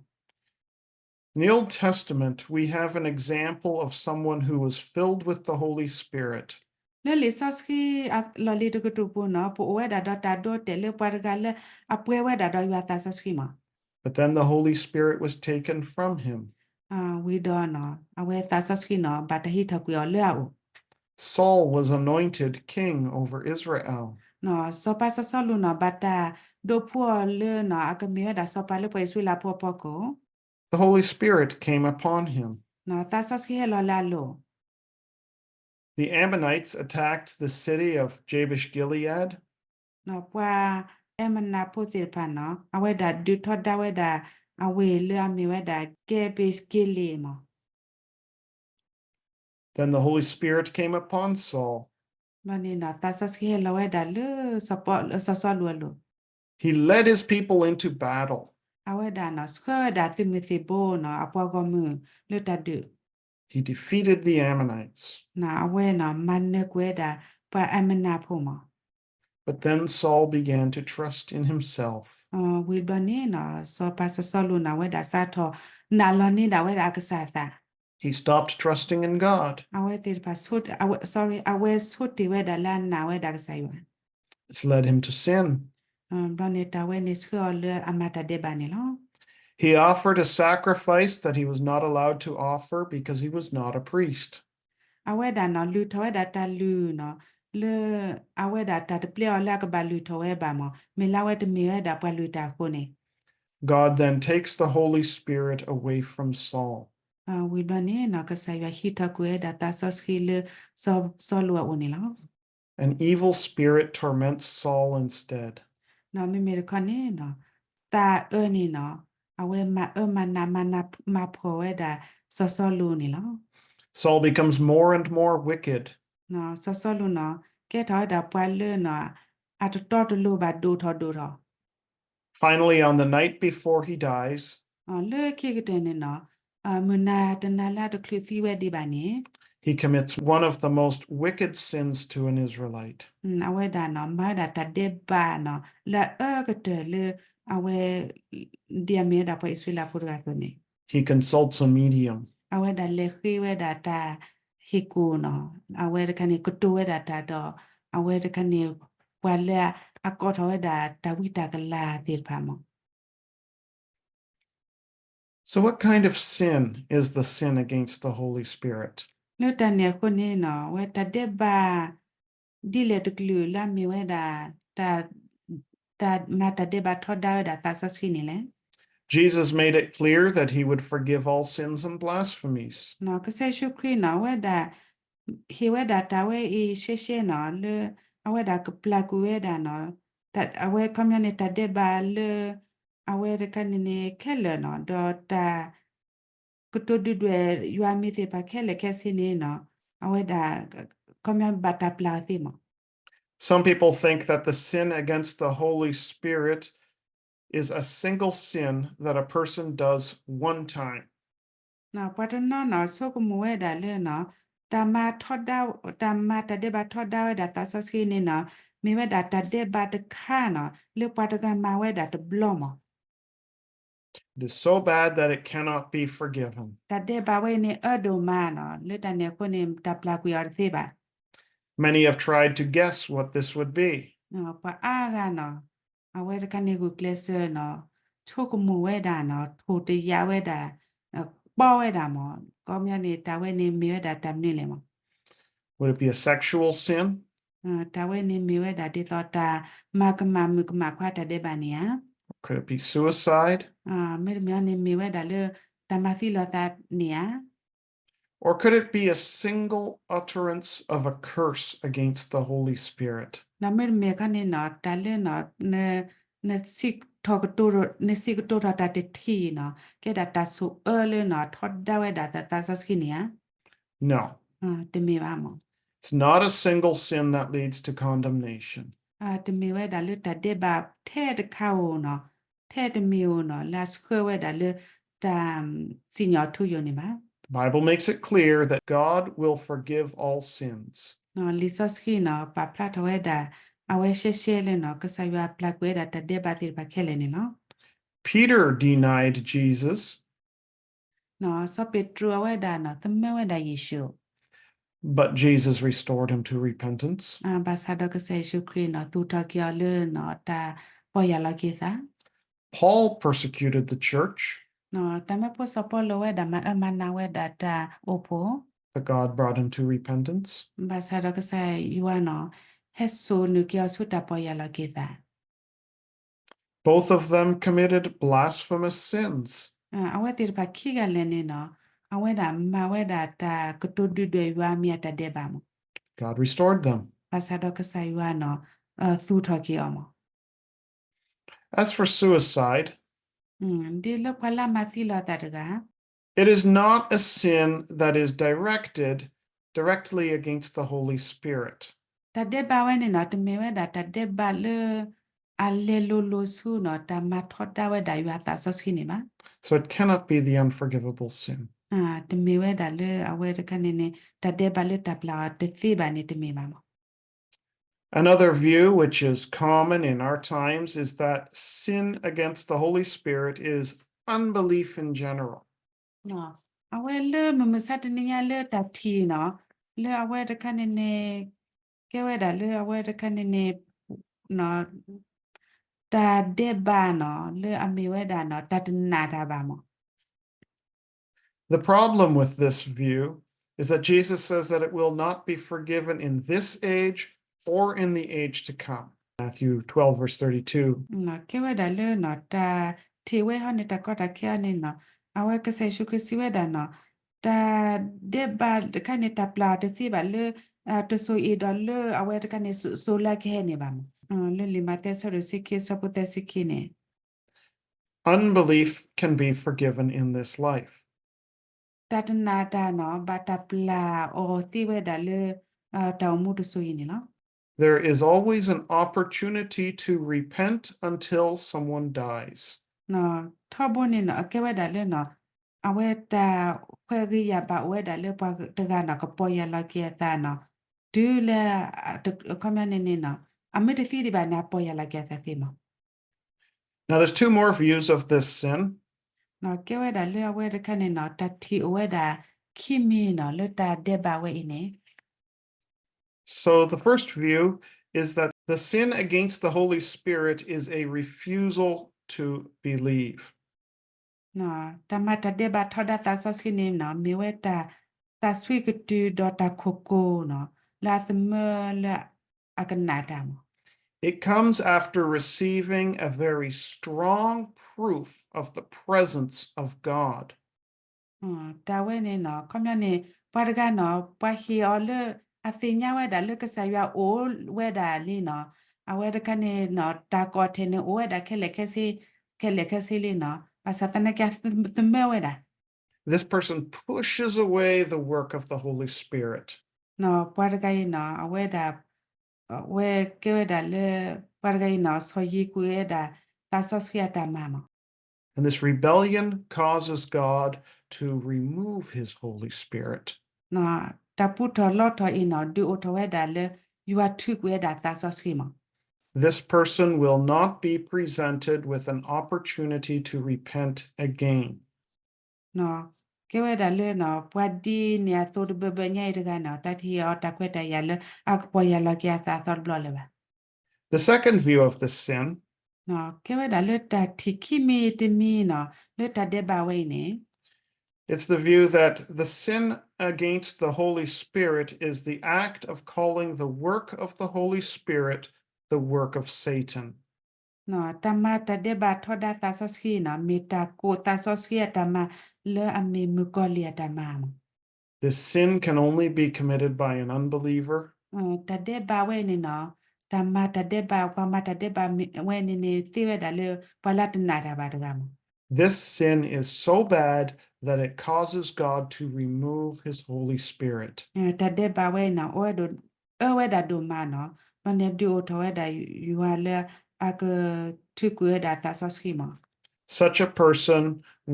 In the Old Testament, we have an example of someone who was filled with the Holy Spirit. လၢလံာ်စီဆှံအလီၢ်လံၤတကတြူၢ်ပူၤနီၤ ပအိၣ်ဝဲဒၣ်ဒီးတၢ်ဒိတဲာ်လၢပှၤတဂၤလၢအပှဲၤဝဲဒၣ်ဒီးယွၤသးစီဆှံမး But then the Holy Spirit was taken from him. ဝံၤဒီးနီၤ အဝဲသးစီဆှံနီၤ ဘၣ်တၢ်ဟံးထီၣ်ကွံာ်အီၤလၢအအိၣ် Saul was anointed king over Israel. နီၤ စီၤပၤစီၤစီလူးနီၤ ဘၣ်တၢ်ဒိးဖှူအီၤလၢနီၤ အကမ့ၢ်ဝဲဒၣ်စီၤပၤလၢပှၤအံၣ်စရ့လးဖိအဖီခိၣ် The Holy Spirit came upon him. နီၤ သးစီဆှံဟဲလီၤလၢအလိၤ The Ammonites attacked the city of Jabesh Gilead. နီၤ ပှၤအံၣ်မနၤဖိသ့ၣ်တဖၣ်နီၤ အဝဲဒၣ်ဒုးထီဒါဝဲဒၣ် အဝ့ၢ်လၢအမ့ၢ်ဝဲဒၣ် ကဲဘ့းက့လ့းမး Then the Holy Spirit came upon Saul. ဘျီန့ၣ်နီၤ သးစီဆှံဟဲလီၤဝဲဒၣ်လၢစီၤပီ စီၤစီလူးအလိၤ He led his people into battle. အဝဲဒၣ်နီၤ ဆှၢဝဲဒၣ်သုးမုၢ်သံၣ်ဘိနီၤ အပှၤဂီၢ်မုၢ်လၢတၢ်ဒုး He defeated the Ammonites. နီၤ အဝဲနီၤ မၤနၢၤကွံာ်ဝဲဒၣ် ပှၤအံၣ်မနၤဖိမး But then Saul began to trust in himself. ဝံၤဘျီန့ၣ်နီၤ စီၤပၤစီၤစီလူးနီၤ အဝဲဒၣ်စးထီၣ်နာ်လီၤန့ၢ်ဒၣ်ဝဲဒၣ်အကစၢ်အသး He stopped trusting in God. အဝဲသ့ၣ်တဖၣ် sorry အဝဲဆိတ့ၢ်ဝဲဒၣ်လၢအနာ်ဝဲဒၣ်ကစၢ်ယွၤ It's led him to sin. ဘျီန့ၣ် တၢ်ဝဲန့ၣ်ဆှၢအီၤလၢအမၤတၢ်ဒဲးဘးန့ၣ်လီၤ He offered a sacrifice that he was not allowed to offer because he was not a priest. အဝဲဒၣ်နီၤ လုၢ်ထီၣ်ဝဲဒၣ်တၢ်လုၢ်နီၤ လၢ အဝဲဒၣ်တၢ်တပျဲအီၤလၢအကဘၣ်လုၢ်ထီၣ်ဝဲဘၣ်မး မ့ၢ်လၢအဝဲတမ့ၢ်ဝဲဒၣ်ပှၤလုၢ်တၢ်အဃိန့ၣ် God then takes the Holy Spirit away from Saul. ဝံၤဘျီန့ၣ်နီၤ ကစၢ်ယွၤဟံးထီၣ်ကွံာ်ဝဲဒၣ်သးစီဆှံလၢစီၤစီလူးအအိၣ်န့ၣ်လီၤ An evil spirit torments Saul instead. နီၤ မ့မ့ၢ်တခီန့ၣ်နီၤ သးအၢန့ၣ်နီၤ အဝဲမၤအၢမၤနးမၤနးမၤဖှီၣ်ဝဲဒၣ်စီၤစီလူးန့ၣ်လီၤ Saul becomes more and more wicked. စီၤစီလူးနီၤ ကဲထီၣ်ဝဲဒၣ်ပှၤလၢနီၤ အတတီတလိၤဘၣ်ဒိၣ်ထီၣ်ဒိၣ်ထီၣ် Finally, on the night before he dies, လၢခံကတၢၢ်န့ၣ်နီၤ မုၢ်နၤတနၤလၢအတချုးသံဝဲဒံးဘၣ်န့ၣ် he commits one of the most wicked sins to an Israelite. အဝဲဒၣ်နီၤ မၤဝဲဒၣ်တၢ်ဒဲးဘးနီၤ လၢအအၢကတၢၢ်လၢ အဝဲ ဒ်အမ့ၢ်ဝဲဒၣ်ပှၤအံၣ်စရ့လးဖိတဂၤအသိးန့ၣ် He consults a medium. အဝဲဒၣ်လဲၤဃ့ဝဲဒၣ်တၢ်ဟ့ၣ်ကူၣ်နီၤ အဝဲတခါန့ၣ် ကတိၤဝဲဒၣ်တၢ်ဒီး အဝဲတခါန့ၣ် ပှၤလၢအကိးထီၣ်ဝဲဒၣ်တၢ်ဝံတၢ်ကလၤသ့ၣ်တဖၣ်မး So what kind of sin is the sin against the Holy Spirit? လၢတၢ်န့ၣ်အဃိန့ၣ်နီၤ အဝဲတၢ်ဒဲးဘး ဒ်လဲၣ်တကလုာ်လၢအမ့ၢ်ဝဲဒၣ် တၢ် တၢ်မၤတၢ်ဒဲးဘးထီဒါဝဲဒၣ်သးစီဆှံန့ၣ်လဲၣ် Jesus made it clear that he would forgive all sins and blasphemies. ကစၢ်ယ့ၣ်ၡူးခရံာ်နီၤ အဝဲဒၣ် ဟ့ၣ်ဝဲဒၣ်တၢ်ဝဲအံၤရှဲရှဲနီၤ လၢ အဝဲဒၣ်ကပျၢ်ကွံာ်ဝဲဒၣ်နီၤ အဝဲခီပညီန့ၣ် တၢ်ဒဲးဘးလၢ အဝဲတခါန့ၣ်န့ၣ်ခဲလၢာ်နီၤ ဒီးတၢ် ကတိၤဒုၣ်ဒွဲၣ်ယွၤမ့ၢ်သ့ၣ်တဖၣ်ခဲလၢာ်ခဲဆ့န့ၣ်နီၤ အဝဲဒၣ် ခီပညီဘၣ်တၢ်ပျၢ်အီၤသ့မး Some people think that the sin against the Holy Spirit is a single sin that a person does one time. ပှၤတနီၤနီၤ ဆိကမိၣ်ဝဲဒၣ်လၢနီၤ တၢ်မၤထီဒါ တၢ်မၤတၢ်ဒဲးဘးထီဒါဝဲဒၣ်သးစီဆှံန့ၣ်နီၤ မ့ၢ်ဝဲဒၣ်တၢ်ဒဲးဘးတခါနီၤ လၢပှၤတဂၤမၤဝဲဒၣ်တဘျီမး It is so bad that it cannot be forgiven. တၢ်ဒဲးဘးဝဲအံၤန့ၣ်အၢဒိၣ်မးနီၤ လၢတၢ်န့ၣ်အဃိန့ၣ် တၢ်ပျၢ်ကွံာ်အီၤတသ့ဘၣ် Many have tried to guess what this would be. ပှၤအါဂၤနီၤ အဝဲတခါန့ၣ်ဂုာ်ကျဲးစၢးနီၤ ဆိကမိၣ်ဝဲဒၣ်နီၤ ထိၣ်တယာ်ဝဲဒၣ် ပီဝဲဒၣ်မး ခီပညီန့ၣ် တၢ်ဝဲန့ၣ်မ့ၢ်ဝဲဒၣ်တၢ်မနုၤလဲၣ်မး Would it be a sexual sin? တၢ်ဝဲန့ၣ်မ့ၢ်ဝဲဒၣ်ဒ်သိးတၢ်မၤကမၣ်မုၣ်ကမၣ်ခွါတၢ်ဒဲးဘးန့ၣ်ဧါ Could it be suicide? မ့တမ့ၢ်န့ၣ်မ့ၢ်ဝဲဒၣ်လၢ တၢ်မၤသံလီၤသးန့ၣ်ဧါ Or could it be a single utterance of a curse against the Holy Spirit? ဒီးမ့တမ့ၢ်ခီန့ၣ်နီၤ တၢ်လၢနီၤ န နစံးကတိၤထီၣ်တၢ်တထံၣ်နီၤ ကဲဒၣ်တၢ်ဆိၣ်အၢလၢနီၤ ထီဒါဝဲဒၣ်သးစီဆှံန့ၣ်ဧါ No. တမ့ၢ်ဘၣ်မး It's not a single sin that leads to condemnation. တမ့ၢ်ဝဲဒၣ်လၢတၢ်ဒဲးဘးထဲတခါဧိၤနီၤ, ထဲတမံၤဧိၤနီၤ လၢအဆှၢဝဲဒၣ်လၢတၢ်စံၣ်ညီၣ်ထူယိာ်န့ၣ်ဘၣ်. The Bible makes it clear that God will forgive all sins. လံာ်စီဆှံနီၤ ပာ်ဖျါထီၣ်ဝဲဒၣ် အဝဲရှဲရှဲလၢနီၤ ကစၢ်ယွၤပျၢ်ကွံာ်ဝဲဒၣ်တၢ်ဒဲးဘးသ့ၣ်တဖၣ်ခဲလၢာ်န့ၣ်လီၤ. Peter denied Jesus. စီၤပ့းတရူးအဝဲဒၣ်နီၤ သမၢဝဲဒၣ်ယ့ၣ်ၡူး, but Jesus restored him to repentance. ဘၣ်ဆၣ်ဒီးကစၢ်ယ့ၣ်ၡူးခရံာ်နီၤ သူၣ်ထီၣ်က့ၤအီၤလၢနီၤ တၢ်ပီၢ်ယၢ်လီၤက့ၤသး. Paul persecuted the church. တၢ်မၢဖိစီၤပီလူးဝဲဒၣ် မၤအၢမၤနးဝဲဒၣ်တၢ်အိၣ်ဖှိၣ်, but God brought him to repentance. ဘၣ်ဆၣ်ဒီးကစၢ်ယွၤနီၤ ဟဲစိာ်နုာ်က့ၤအီၤဆူတၢ်ပီၢ်ယၢ်လီၤက့ၤသး. Both of them committed blasphemous sins. အဝဲသ့ၣ်တဖၣ်ခံဂၤလၢာ်န့ၣ်နီၤ အဝဲဒၣ်မၤဝဲဒၣ်တၢ်ကတိၤဒုၣ်ဒွဲၣ်ယွၤမ့ၢ်အတၢ်ဒဲးဘးမး. God restored them. ဘၣ်ဆၣ်ဒီးကစၢ်ယွၤနီၤ သူၣ်ထီၣ်က့ၤအီၤမး. As for suicide, ဒ်လၢပှၤလၢအမၤသံလီၤအသးတဂၤ it is not a sin that is directed directly against the Holy Spirit. တၢ်ဒဲးဘးဝဲန့ၣ်နီၤ တမ့ၢ်ဝဲဒၣ်တၢ်ဒဲးဘးလၢ အလဲၤလိၤလိၤဆူနီၤ တၢ်မၤထီဒါဝဲဒၣ်ယွၤသးစီဆှံန့ၣ်ဘၣ်. So it cannot be the unforgivable sin. တမ့ၢ်ဝဲဒၣ်လၢအဝဲတခါန့ၣ်န့ၣ် တၢ်ဒဲးဘးလၢတၢ်ပျၢ်အီၤတသ့ဘၣ်န့ၣ် တမ့ၢ်ဘၣ်မး. Another view, which is common in our times, is that sin against the Holy Spirit is unbelief in general. အဝဲလၢမုၢ်မဆါတနံၤညါလၢတၢ်ထံၣ်နီၤ လၢအဝဲတခါန့ၣ်န့ၣ် ကဲဝဲဒၣ်လၢအဝဲတခါန့ၣ်န့ၣ် တၢ်ဒဲးဘးနီၤ လၢအမ့ၢ်ဝဲဒၣ်နီၤ တၢ်တနာ်တၢ်ဘၣ်မး. The problem with this view is that Jesus says that it will not be forgiven in this age or in the age to come. Matthew twelve, verse thirty-two. ကဲဝဲဒၣ်လၢနီၤ တၢ်ထံၣ်ဝဲဟီန့ၣ် တၢ်ကီတၢ်ခဲအံၤန့ၣ်နီၤ အဝဲကစၢ်ယ့ၣ်ၡူးခရံာ်စံးဝဲဒၣ်နီၤ တၢ်ဒဲးဘးတခါန့ၣ် တၢ်ပျၢ်အီၤတသ့ဘၣ်လၢ တစိၤအံၤဒီးလၢအဝဲတခါန့ၣ် စိၤလၢကဟဲန့ၣ်ဘၣ်မး. လၢလံာ်မးသဲဆၢဒိၣ်တဆံခံ ဆၢဖိသၢဆံခံန့ၣ် Unbelief can be forgiven in this life. တၢ်တနာ်တၢ်နီၤ ဘၣ်တၢ်ပျၢ်အီၤသ့ဝဲဒၣ်လၢ တၢ်အိၣ်မူတစိၤအံၤန့ၣ်လီၤ. There is always an opportunity to repent until someone dies. ထီဘိန့ၣ်နီၤ အကဲဝဲဒၣ်လၢနီၤ အဝဲတၢ်ခွဲးဂ့ၤယာ်ဘၣ်အိၣ်ဝဲဒၣ်လၢ ပှၤတဂၤနီၤ ကပီၢ်ယၢ်လီၤက့ၤအသးနီၤ တုၤလၢ အခီပညီန့ၣ်န့ၣ်နီၤ အမ့ၢ်တသံဒံးဘၣ်န့ၣ် အပီၢ်ယၢ်လီၤက့ၤအသးသ့မး. Now, there's two more views of this sin. ကဲဝဲဒၣ်လၢအဝဲတခါန့ၣ်နီၤ တၢ်ထံၣ်အိၣ်ဝဲဒၣ်ခံမံၤနီၤ လၢတၢ်ဒဲးဘးဝဲအံၤန့ၣ် So the first view is that the sin against the Holy Spirit is a refusal to believe. တၢ်မၤတၢ်ဒဲးဘးထီဒါသးစီဆှံန့ၣ်နီၤ မ့ၢ်ဝဲတၢ်သးစွံကတုၤဒီးတၢ်ခိၣ်ကိၤနီၤ လၢအသမၢလၢအကနၣ်တၢ်မး. It comes after receiving a very strong proof of the presence of God. တၢ်ဝဲန့ၣ်နီၤ ခီပညီန့ၣ် ပှၤတဂၤနီၤ ပှၤဟ့ၣ်အီၤလၢ အသ့ၣ်ညါဝဲဒၣ်လၢကစၢ်ယွၤအိၣ်ဝဲဒၣ်လံနီၤ အဝဲတခါန့ၣ်နီၤ တၢ်ကိးထဲန့ၣ်အိၣ်ဝဲဒၣ်ခဲလၢာ်ခဲဆ့ ခဲလၢာ်ခဲဆ့လံနီၤ ဘၣ်ဆၣ်သနာ်က့ သမၢဝဲဒၣ် This person pushes away the work of the Holy Spirit. ပှၤတဂၤအံၤနီၤ အဝဲဒၣ် ဝဲကဲဝဲဒၣ်လၢ ပှၤတဂၤအံၤနီၤ ဆီၣ်ယံၤကွံာ်ဝဲဒၣ် သးစီဆှံအတၢ်မၤမး. And this rebellion causes God to remove his Holy Spirit. တၢ်ပူထီၣ်လီထီၣ်အံၤနီၤ ဒုးအိၣ်ထီၣ်ဝဲဒၣ်လၢ ယွၤထုးကွံာ်ဝဲဒၣ်သးစီဆှံမး. This person will not be presented with an opportunity to repent again. ကဲဝဲဒၣ်လၢနီၤ ပှၤဒ်န့ၣ်အသိးတဘၢဘၢညါအံၤတဂၤနီၤ တၢ်တဟ့ၣ်အီၤတၢ်ခွဲးတၢ်ယာ်လၢ အကပီၢ်ယၢ်လီၤက့ၤအသးအသီတဘျီလၢၤဘၣ်. The second view of this sin ကဲဝဲဒၣ်လၢတၢ်ထံၣ်ခံမံၤတမံၤနီၤ လၢတၢ်ဒဲးဘးဝဲအံၤန့ၣ် It's the view that the sin against the Holy Spirit is the act of calling the work of the Holy Spirit the work of Satan. တၢ်မၤတၢ်ဒဲးဘးထီဒါသးစီဆှံနီၤ မ့ၢ်တၢ်ကိးသးစီဆှံအတၢ်မၤ လၢအမ့ၢ်မုၣ်ကီၤလံၢ်အတၢ်မၤမး. This sin can only be committed by an unbeliever. တၢ်ဒဲးဘးဝဲန့ၣ်နီၤ တၢ်မၤတၢ်ဒဲးဘး ပှၤမၤတၢ်ဒဲးဘးဝဲန့ၣ်န့ၣ် သ့ဝဲဒၣ်လၢ ပှၤလၢတနာ်တၢ်ဘၣ်တဂၤမး. This sin is so bad that it causes God to remove his Holy Spirit. တၢ်ဒဲးဘးဝဲနီၤ အဝဲဒၣ် အၢဝဲဒၣ်ဒိၣ်မးနီၤ ဘၣ်န့ၣ်ဒုးအိၣ်ထီၣ်ဝဲဒၣ်ယွၤလၢအကထုးကွံာ်ဝဲဒၣ်သးစီဆှံမး. Such a person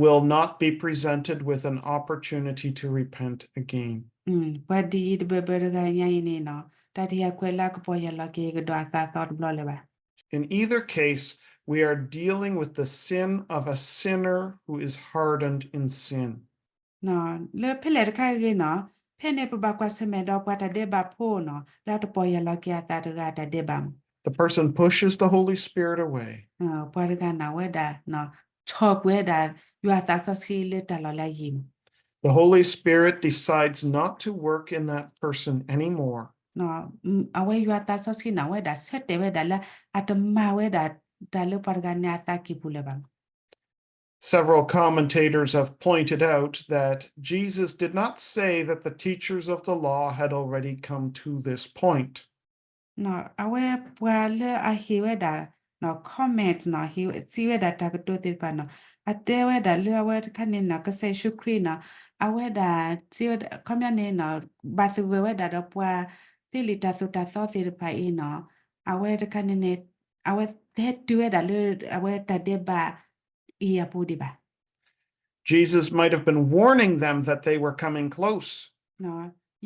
will not be presented with an opportunity to repent again. ပှၤဒ်အံၤတဘၢဘၢတဂၤညါအံၤန့ၣ်နီၤ, တၢ်တယာ်ကွဲးလၢအကပီၢ်ယၢ်လီၤက့ၤကဒီးအသးသီတဘျီလၢၤဘၣ်. In either case, we are dealing with the sin of a sinner who is hardened in sin. လၢဖဲလဲၣ်တခါဂ့ၤနီၤ, ဖဲန့ၣ်ပဘၣ်ကွၢ်ဆၢၣ်မဲာ်ဒီးပှၤတၢ်ဒဲးဘးဖိနီၤ, လၢတပီၢ်ယၢ်လီၤက့ၤအသးတဂၤအတၢ်ဒဲးဘးမး. The person pushes the Holy Spirit away. ပှၤတဂၤန့ၣ် အဝဲဒၣ် ဆီၣ်ကွံာ်ဝဲဒၣ် ယွၤသးစီဆှံလၢတၢ်လီၢ်လၢအယံၤမး. The Holy Spirit decides not to work in that person anymore. အဝဲယွၤသးစီဆှံန့ၣ် အဝဲဒၣ်ဆၢတဲာ်ဝဲဒၣ်လၢ အတမၤဝဲဒၣ်တၢ်လၢပှၤတဂၤန့ၣ်အသးကံၢ်ပူၤလၢၤဘၣ်. Several commentators have pointed out that Jesus did not say that the teachers of the law had already come to this point. အဝဲပှၤလၢအဟ့ၣ်ဝဲဒၣ် comment နီၤ, ဟ့ၣ်စံးဝဲဒၣ်တၢ်ကတိၤသ့ၣ်တဖၣ်နီၤ, အတဲဝဲဒၣ်လၢအဝဲတခါန့ၣ်နီၤ ကစၢ်ယ့ၣ်ၡူးခရံာ်နီၤ, အဝဲဒၣ်စံးဝဲဒၣ် ခီပညီန့ၣ်နီၤ, ဘၣ်သဂၢၢ်ဝဲဒၣ်ဒီးပှၤသ့လံာ်တၢ်သိၣ်တၢ်သီသ့ၣ်တဖၣ်အံၤနီၤ, အဝဲတခါန့ၣ်န့ၣ် အဝဲတဟဲတုၤဝဲဒၣ်လၢအဝဲတၢ်ဒဲးဘးအံၤအပူၤဒံးဘၣ်. Jesus might have been warning them that they were coming close.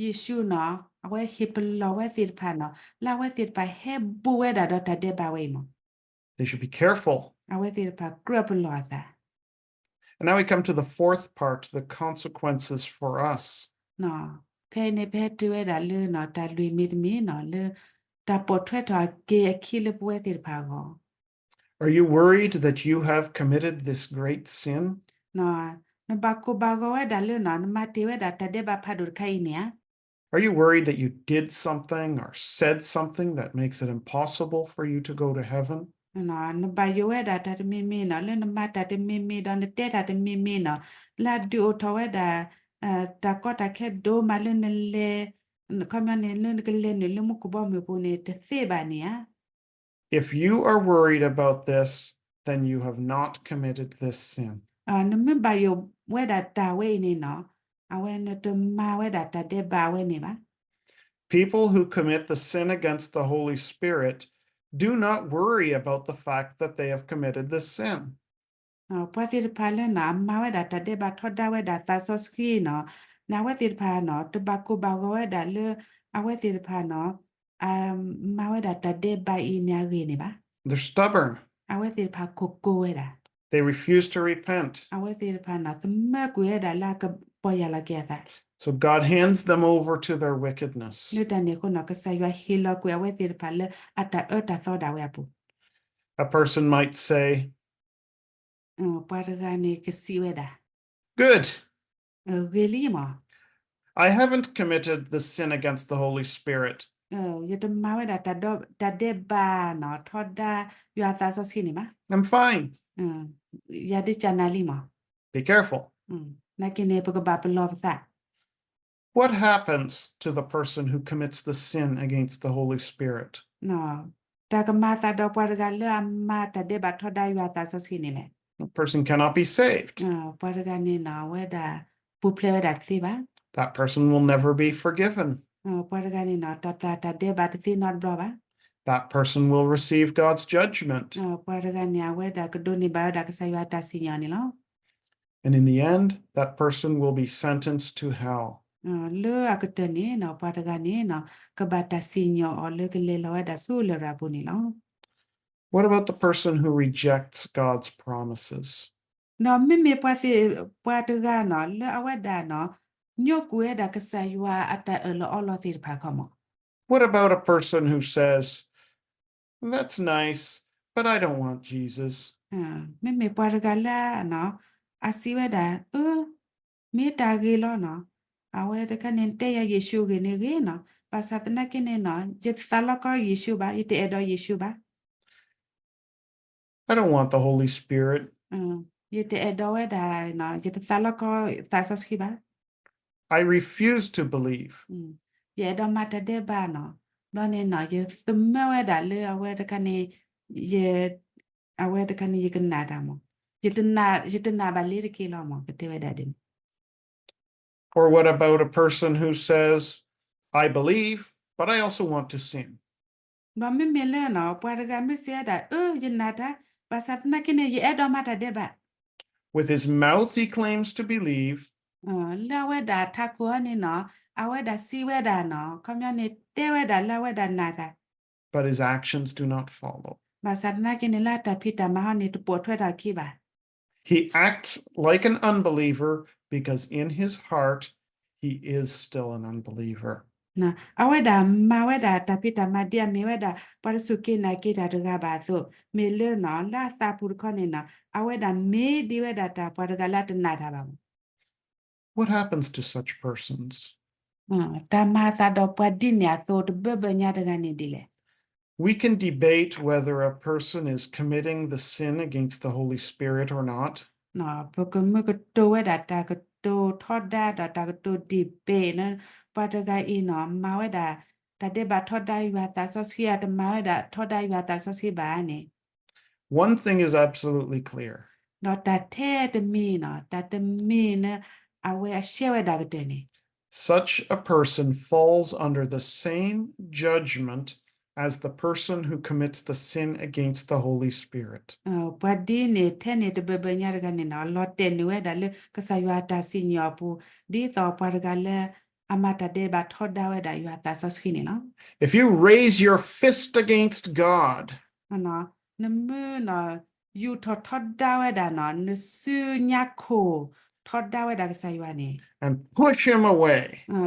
ယ့ၣ်ၡူးနီၤ အဝဲဟ့ၣ်ပလီၢ်ဝဲသ့ၣ်တဖၣ်နီၤ လၢအဝဲသ့ၣ်တဖၣ်ဟဲဘူးဝဲဒၣ်ဒီးတၢ်ဒဲးဘးဝဲအံၤမး They should be careful. အဝဲသ့ၣ်တဖၣ်ကြၢးပလီၢ်အသး And now we come to the fourth part, the consequences for us. ခဲအံၤန့ၣ် ပဟဲတုၤဝဲဒၣ်လၢနီၤ တၢ်လွံၢ်မံၤတမံၤနီၤ လၢတၢ်ပိာ်ထွဲထီၣ်အက့ၢ်အခံလၢပဝဲသ့ၣ်တဖၣ်အဂီၢ် Are you worried that you have committed this great sin? နဘၣ်ကိၢ်ဘၣ်ဂီၤဝဲဒၣ်လၢနီၤ နမၤတ့ၢ်ဝဲဒၣ်တၢ်ဒဲးဘးဖးဒိၣ်တခါအံၤန့ၣ်ဧါ Are you worried that you did something or said something that makes it impossible for you to go to heaven? နဘၣ်ယိၣ်ဝဲဒၣ်တၢ်တမံၤမံၤနီၤ လၢနမၤတၢ်တမံၤမံၤဒီးနတဲတၢ်တမံၤမံၤနီၤ လၢအဒုးအိၣ်ထီၣ်ဝဲဒၣ် တၢ်ကီတၢ်ခဲဒိၣ်မးလၢနလဲၤ ခီပညီန့ၣ် လၢနကလဲၤနုာ်လၢမူခိၣ်ဘီမုၢ်အပူၤန့ၣ် တသ့ဘၣ်န့ၣ်ဧါ If you are worried about this, then you have not committed this sin. နမ့ၢ်ဘၣ်ယိၣ်ဝဲဒၣ်တၢ်ဝဲအံၤန့ၣ်နီၤ အဝဲနတမၤဝဲဒၣ်တၢ်ဒဲးဘးဝဲန့ၣ်ဘၣ် People who commit the sin against the Holy Spirit do not worry about the fact that they have committed this sin. ပှၤသ့ၣ်တဖၣ်လၢနီၤ အမၤဝဲဒၣ်တၢ်ဒဲးဘးထီဒါဝဲဒၣ်သးစီဆှံနီၤ န့ၣ်အဝဲသ့ၣ်တဖၣ်နီၤ တဘၣ်ကိၢ်ဘၣ်ဂီၤဝဲဒၣ်လၢ အဝဲသ့ၣ်တဖၣ်နီၤ အမၤဝဲဒၣ်တၢ်ဒဲးဘးအံၤန့ၣ်အဂ့ၢ်န့ၣ်ဘၣ် They're stubborn. အဝဲသ့ၣ်တဖၣ်ကိၢ်ကိၢ်ဝဲဒၣ် They refuse to repent. အဝဲသ့ၣ်တဖၣ်နီၤ သမၢကွံာ်ဝဲဒၣ်လၢအကပီၢ်ယၢ်လီၤက့ၤအသး So God hands them over to their wickedness. လၢတၢ်န့ၣ်အဃိနီၤ ကစၢ်ယွၤဟ့ၣ်လီၤကွံာ်အဝဲသ့ၣ်တဖၣ်လၢအတၢ်အၢတၢ်သီဒၣ်ဝဲအပူၤ A person might say, ပှၤတဂၤန့ၣ်ကစံးဝဲဒၣ် Good. ဂ့ၤလံမး I haven't committed the sin against the Holy Spirit. ယတမၤဝဲဒၣ်တၢ်ဒဲးဘးနီၤ ထီဒါယွၤသးစီဆှံန့ၣ်ဘၣ် I'm fine. ယၤဒုးကနၣ်လံမး Be careful. နာ်က့န့ၣ် ပကဘၣ်ပလီၢ်ပသး What happens to the person who commits the sin against the Holy Spirit? တၢ်ကမၤအသးဒီးပှၤတဂၤလၢအမၤတၢ်ဒဲးဘးထီဒါယွၤသးစီဆှံန့ၣ်လဲၣ် That person cannot be saved. ပှၤတဂၤန့ၣ်နီၤ အဝဲဒၣ် ပူၤဖျဲးဝဲဒၣ်တသ့ဘၣ် That person will never be forgiven. ပှၤတဂၤန့ၣ်နီၤ တၢ်ပျၢ်တၢ်ဒဲးဘးတသ့နီတဘျီဘၣ် That person will receive God's judgment. ပှၤတဂၤန့ၣ် အဝဲဒၣ်ကဒိးန့ၢ်ဘၣ်ဝဲဒၣ်ကစၢ်ယွၤတၢ်စံၣ်ညီၣ်န့ၣ်လီၤ And in the end, that person will be sentenced to hell. လၢအကတၢၢ်န့ၣ်နီၤ ပှၤတဂၤန့ၣ်နီၤ ကဘၣ်တၢ်စံၣ်ညီၣ်အီၤလၢကလဲၤလီၤဝဲဒၣ်ဆူလရာ်ပူၤန့ၣ်လီၤ What about the person who rejects God's promises? ဒီးမ့မ့ၢ်ပှၤသ့ၣ်ပှၤတဂၤနီၤ လၢအဝဲဒၣ်နီၤ ညိကွံာ်ဝဲဒၣ်ကစၢ်ယွၤအတၢ်အၢၣ်လီၤအီလီၤသ့ၣ်တဖၣ်ခီမး What about a person who says, That's nice, but I don't want Jesus? မ့မ့ၢ်ပှၤတဂၤလၢ အစံးဝဲဒၣ် အၢ မ့ၢ်တၢ်ဂ့ၤလီၤနီၤ အဝဲတခါန့ၣ် တဲယၤယ့ၣ်ၡူးဂ့ၤန့ၣ်ဂ့ၤနီၤ ဘၣ်ဆၣ်သနာ်က့န့ၣ်နီၤ ယတသးလီကီယ့ၣ်ၡူးဘၣ် ယတအဲၣ်ဒိးယ့ၣ်ၡူးဘၣ် I don't want the Holy Spirit. ယတအဲၣ်ဒိးဝဲဒၣ် ယတသးလီကီသးစီဆှံဘၣ် I refuse to believe. ယအဲၣ်ဒိးမၤတၢ်ဒဲးဘးနီၤ ဘျီန့ၣ်နီၤ ယသမၢဝဲဒၣ်လၢအဝဲတခါန့ၣ် ယ အဝဲတခါန့ၣ် ယကနၣ်တၢ်မး ယတနာ်ဘၣ်လ့ၤတက့ၢ်လီၤမး ကတဲဝဲဒၣ်ဒ်န့ၣ် Or what about a person who says, I believe, but I also want to sin? ဒီးမ့မ့ၢ်လၢနီၤ ပှၤတဂၤမ့ၢ်စံးဝဲဒၣ် အၢ ယနာ်တၢ်, ဘၣ်ဆၣ်သနာ်က့န့ၣ် ယအဲၣ်ဒိးမၤတၢ်ဒဲးဘး. With his mouth he claims to believe, လၢအဝဲဒၣ်ထးခိၣ်အီၤန့ၣ်နီၤ အဝဲဒၣ်စံးဝဲဒၣ်နီၤ ခီပညီန့ၣ် တဲဝဲဒၣ်လၢအဝဲဒၣ်နာ်တၢ်, but his actions do not follow. ဘၣ်ဆၣ်သနာ်က့န့ၣ် လၢအတၢ်ဖံးတၢ်မၤဟီန့ၣ် တပိာ်ထွဲထီၣ်အခံဘၣ်. He acts like an unbeliever because in his heart he is still an unbeliever. အဝဲဒၣ်မၤဝဲဒၣ်တၢ်ဖံးတၢ်မၤဒ်အမ့ၢ်ဝဲဒၣ် ပှၤတစူၢ်က့ၤနာ်က့ၤတၢ်တဂၤဘၣ်အသိး, မ့ၢ်လၢနီၤ လၢအသးပူၤတခီန့ၣ်နီၤ အဝဲဒၣ်မ့ၢ်ဒ်ဝဲဒၣ်တၢ်ပှၤတဂၤလၢအတနာ်တၢ်ဘၣ်မး. What happens to such persons? တၢ်မၤအသးဒီးပှၤဒ်န့ၣ်အသိးတဘၢဘၢညါတဂၤန့ၣ်ဒ်လဲၣ်. We can debate whether a person is committing the sin against the Holy Spirit or not. ပကမုၢ်ကတိၤဝဲဒၣ်တၢ်ကတိၤထီဒါဒီးတၢ်ကတိၤ debate လၢ ပှၤတဂၤအံၤနီၤ မၤဝဲဒၣ် တၢ်ဒဲးဘးထီဒါယွၤသးစီဆှံ အတမၤဝဲဒၣ်ထီဒါယွၤသးစီဆှံဘၣ်န့ၣ် One thing is absolutely clear. ဒီးတၢ်ထဲတမံၤနီၤ တၢ်တမံၤလၢ အဝဲအရှဲဝဲဒၣ်ကတၢၢ်န့ၣ် Such a person falls under the same judgment as the person who commits the sin against the Holy Spirit. ပှၤဒ်န့ၣ်ထဲန့ၣ်တဘၢဘၢညါတဂၤန့ၣ်နီၤ လီၤတဲာ်န့ၢ်ဝဲဒၣ်လၢကစၢ်ယွၤအတၢ်စံၣ်ညီၣ်အပူၤ ဒ်သိးပှၤတဂၤလၢ အမၤတၢ်ဒဲးဘးထီဒါဝဲဒၣ်ယွၤသးစီဆှံန့ၣ်လီၤ. If you raise your fist against God နမ့ၢ်နီၤ ယူာ်ထီၣ်ထီဒါဝဲဒၣ်နီၤ နစုညါခိၣ်ထီဒါဝဲဒၣ်ကစၢ်ယွၤန့ၣ် and push him away,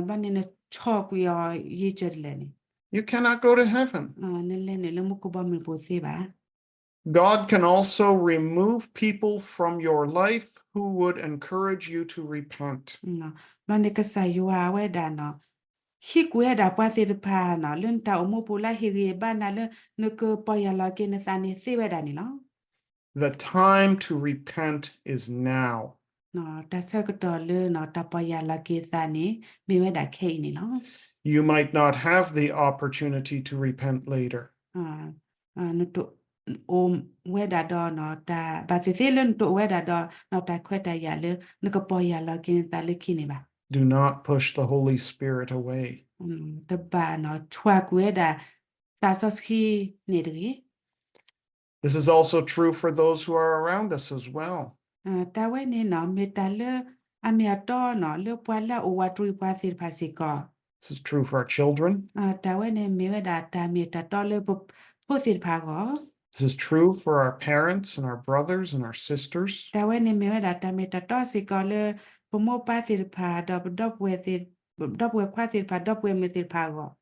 ဘျီန့ၣ်နဆီၣ်ကွံာ်အီၤယံာ်ကၢတလဲာ်န့ၣ် you cannot go to heaven. နလဲၤနုာ်လၢမူခိၣ်ဘီမုၢ်ပူၤသ့ဘၣ်. God can also remove people from your life who would encourage you to repent. ဘျီန့ၣ်ကစၢ်ယွၤအဝဲဒၣ်နီၤ ဟံးကွံာ်ဝဲဒၣ်ပှၤသ့ၣ်တဖၣ်နီၤ လၢနတၢ်အိၣ်မူပူၤလၢဟ့ၣ်ဂံၢ်ဟ့ၣ်ဘါနၤလၢ နကပီၢ်ယၢ်လီၤက့ၤနသးန့ၣ်သ့ဝဲဒၣ်န့ၣ်လီၤ. The time to repent is now. တၢ်ဆၢကတီၢ်လၢတၢ်ပီၢ်ယၢ်လီၤက့ၤသးန့ၣ် မ့ၢ်ဝဲဒၣ်ခဲအံၤန့ၣ်လီၤ. You might not have the opportunity to repent later. နတအိၣ်ဝဲဒၣ်ဒီး ဘၣ်သ့ၣ်သ့ၣ်လၢနတအိၣ်ဝဲဒၣ်ဒီး တၢ်ခွဲးတၢ်ယာ်လၢ နကပီၢ်ယၢ်လီၤက့ၤနသးလၢခံန့ၣ်ဘၣ်. Do not push the Holy Spirit away. တဘၣ်နီၤ ဆွးကွံာ်ဝဲဒၣ်သးစီဆှံန့ၣ်တဂ့ၤ. This is also true for those who are around us as well. တၢ်ဝဲန့ၣ်နီၤ မ့ၢ်တၢ်လၢအမ့ၢ်အတီနီၤ လၢပှၤလၢအအိၣ်ဝးတရံးပှၤသ့ၣ်တဖၣ်စ့ၢ်ကီး This is true for our children. တၢ်ဝဲန့ၣ်မ့ၢ်ဝဲဒၣ်တၢ်မ့ၢ်တၢ်တီလၢပဖိသ့ၣ်တဖၣ်အဂီၢ် This is true for our parents and our brothers and our sisters. တၢ်ဝဲန့ၣ်မ့ၢ်ဝဲဒၣ်တၢ်မ့ၢ်တၢ်တီစ့ၢ်ကီးလၢ ပမိၢ်ပၢ်သ့ၣ်တဖၣ် ဒီးပဒီပုၢ်ဝဲၢ်ခွါသ့ၣ်တဖၣ် ဒီပုၢ်ဝဲၢ်မုၣ်သ့ၣ်တဖၣ်အဂီၢ်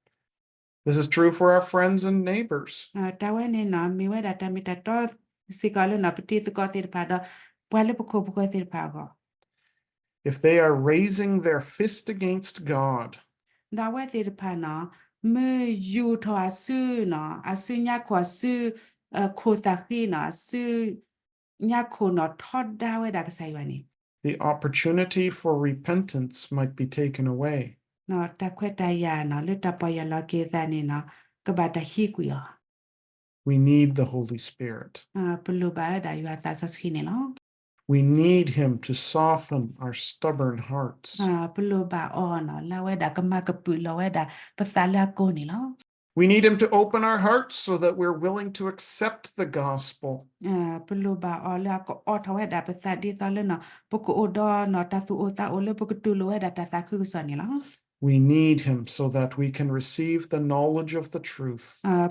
This is true for our friends and neighbors. တၢ်ဝဲန့ၣ်နီၤ မ့ၢ်ဝဲဒၣ်တၢ်မ့ၢ်တၢ်တီစ့ၢ်ကီးလၢနီၤ ပတံၤသကိးသ့ၣ်တဖၣ်ဒီး ပှၤလၢပခိၣ်ပဃၢၤသ့ၣ်တဖၣ်အဂီၢ် If they are raising their fist against God, ဒီးအဝဲသ့ၣ်တဖၣ်နီၤ မ့ၢ်ယူာ်ထီၣ်အစုနီၤ အစုညါခိၣ်အစု ခိၣ်သးဃံနီၤ အစုညါခိၣ်နီၤ ထီဒါဝဲဒၣ်ကစၢ်ယွၤန့ၣ် the opportunity for repentance might be taken away. တၢ်ခွဲးတၢ်ယာ်နီၤ လၢတၢ်ပီၢ်ယၢ်လီၤက့ၤသးန့ၣ်နီၤ ကဘၣ်တၢ်ဟံးကွံာ်အီၤ We need the Holy Spirit. ပလိၣ်ဘၣ်ဝဲဒၣ်ယွၤသးစီဆှံန့ၣ်လီၤ. We need him to soften our stubborn hearts. ပလိၣ်ဘၣ်အီၤနီၤ လၢအဝဲဒၣ်ကမၤကပုာ်လီၤဝဲဒၣ် ပသးလၢအကိးန့ၣ်လီၤ. We need him to open our hearts so that we're willing to accept the gospel. ပလိၣ်ဘၣ်အီၤလၢအကအိးထီၣ်ဝဲဒၣ်ပသးဒ်သိးလၢနီၤ ပကအိၣ်ဒီးနီၤ တၢ်သူၣ်အိၣ်သးအိၣ်လၢပကတူၢ်လိာ်ဝဲဒၣ်တၢ်သးခုကစီၣ်န့ၣ်လီၤ. We need him so that we can receive the knowledge of the truth.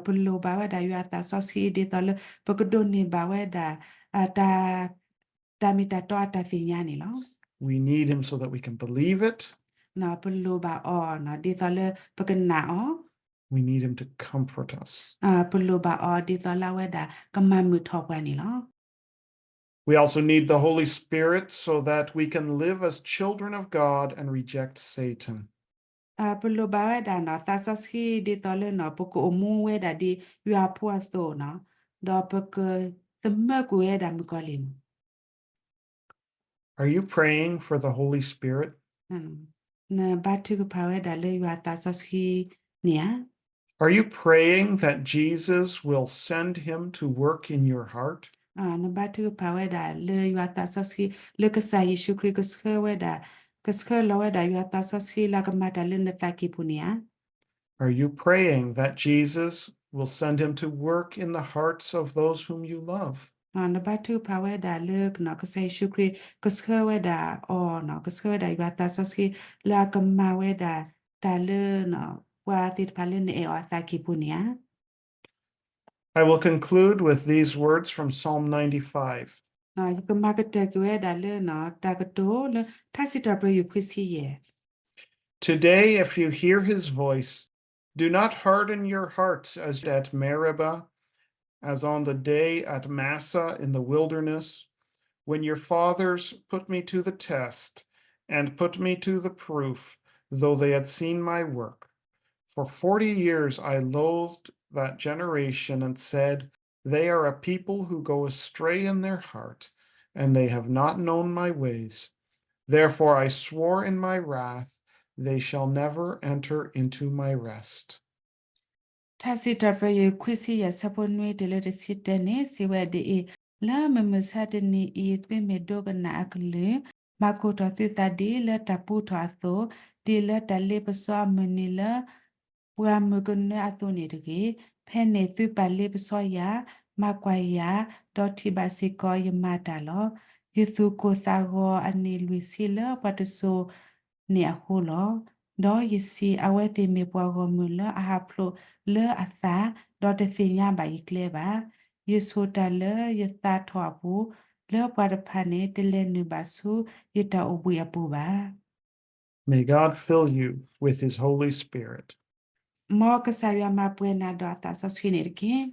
ပလိၣ်ဘၣ်ဝဲဒၣ်ယွၤသးစီဆှံဒ်သိးလၢ ပကဒိးန့ၢ်ဘၣ်ဝဲဒၣ် တၢ် တၢ်မ့ၢ်တၢ်တီအတၢ်သ့ၣ်ညါန့ၣ်လီၤ. We need him so that we can believe it. ပလိၣ်ဘၣ်အီၤနီၤ ဒ်သိးလၢပကနာ်အီၤ We need him to comfort us. ပလိၣ်ဘၣ်အီၤဒ်သိးလၢအဝဲဒၣ်ကမၤမုာ်ထီၣ်ပှၤန့ၣ်လီၤ. We also need the Holy Spirit so that we can live as children of God and reject Satan. ပလိၣ်ဘၣ်ဝဲဒၣ်နီၤ သးစီဆှံဒ်သိးလၢနီၤ ပကအိၣ်မူဝဲဒၣ်ဒ်ယွၤအဖိအသိးနီၤ ဒီးပကသမၢကွံာ်ဝဲဒၣ်မုၣ်ကီၤလံၢ်န့ၣ် Are you praying for the Holy Spirit? နဘါထုကဖၣ်ဝဲဒၣ်လၢယွၤသးစီဆှံန့ၣ်ဧါ Are you praying that Jesus will send him to work in your heart? နဘါထုကဖၣ်ဝဲဒၣ်လၢယွၤသးစီဆှံ လၢကစၢ်ယ့ၣ်ၡူးခရံာ်ကဆှၢဝဲဒၣ် ကဆှၢလီၤဝဲဒၣ်ယွၤသးစီဆှံလၢအကမၤတၢ်လၢနသးကံၢ်ပူၤန့ၣ်ဧါ Are you praying that Jesus will send him to work in the hearts of those whom you love. နဘါထုကဖၣ်ဝဲဒၣ်လၢ ကစၢ်ယ့ၣ်ၡူးခရံာ် ကဆှၢဝဲဒၣ်အီၤ, ကဆှၢဝဲဒၣ်ယွၤသးစီဆှံ လၢအကမၤဝဲဒၣ်တၢ်လၢ ပှၤသ့ၣ်တဖၣ်လၢနအဲၣ်အီၤအသးကံၢ်ပူၤန့ၣ်ဧါ. I will conclude with these words from Psalm ninety-five. ယကမၤကတၢၢ်က့ၤဝဲဒၣ်လၢ တၢ်ကတိၤလၢ ထါစံးထီၣ်ပတြၢၤ ယုၢ်ခွံဆံယဲၢ် Today, if you hear his voice, do not harden your hearts as at Meribah, as on the day at Massah in the wilderness, when your fathers put me to the test and put me to the proof, though they had seen my work. For forty years I loathed that generation and said, 'They are a people who go astray in their heart, and they have not known my ways. Therefore I swore in my wrath, 'They shall never enter into my rest.' ထါစံးထီၣ်ပတြၢၤ ယုၢ်ခွံဆံယဲၢ် ဆၢဖိနွံတုၤလၢတဆံတၢန့ၣ် စံးဝဲဒ်အံၤ, လၢမုၢ်မဆါတနံၤအံၤ သုမ့ၢ်ဒိကနၣ်အကလုၢ်, မၤကိၢ်ထီၣ်သုသးဒ်လၢတၢ်ပူထီၣ်အသိး, ဒ်လၢတၢ်လ့ပစီအမုၢ်နံၤလၢ ပှၢ်မုၢ်ကနၢအသိးန့ၣ်တဂ့ၤ. ဖဲန့ၣ်သုပာ်လ့ပစီယၤ, မၤကွၢ်ယၤ, ဒီးထံၣ်ဘၣ်စ့ၢ်ကီးယမၤတၢ်လီၤ. ယသူၣ်ကိၢ်သးဂီၤအနံၣ်လွံၢ်ဆံလၢပှၤတစိၤ န့ၣ်အဃိလီၤ. ဒီးယစံး, အဝဲသ့ၣ်မ့ၢ်ပှၤဂီၢ်မုၢ်လၢအဟးဖျိးလၢအသး, ဒီးတသ့ၣ်ညါဘၣ်ယကျဲဘၣ်. ယဆိၣ်တၢ်လၢယသးထီၣ်အပူၤ, လၢပှၤတဖၣ်န့ၣ် တလဲၤနုာ်ဘၣ်ဆူယတၢ်အိၣ်ဘှံးအပူၤဘၣ်. May God fill you with his Holy Spirit. မ်ကစၢ်ယွၤမၤပှဲၤနၤဒီးအသးစီဆှံန့ၣ်တက့ၢ်.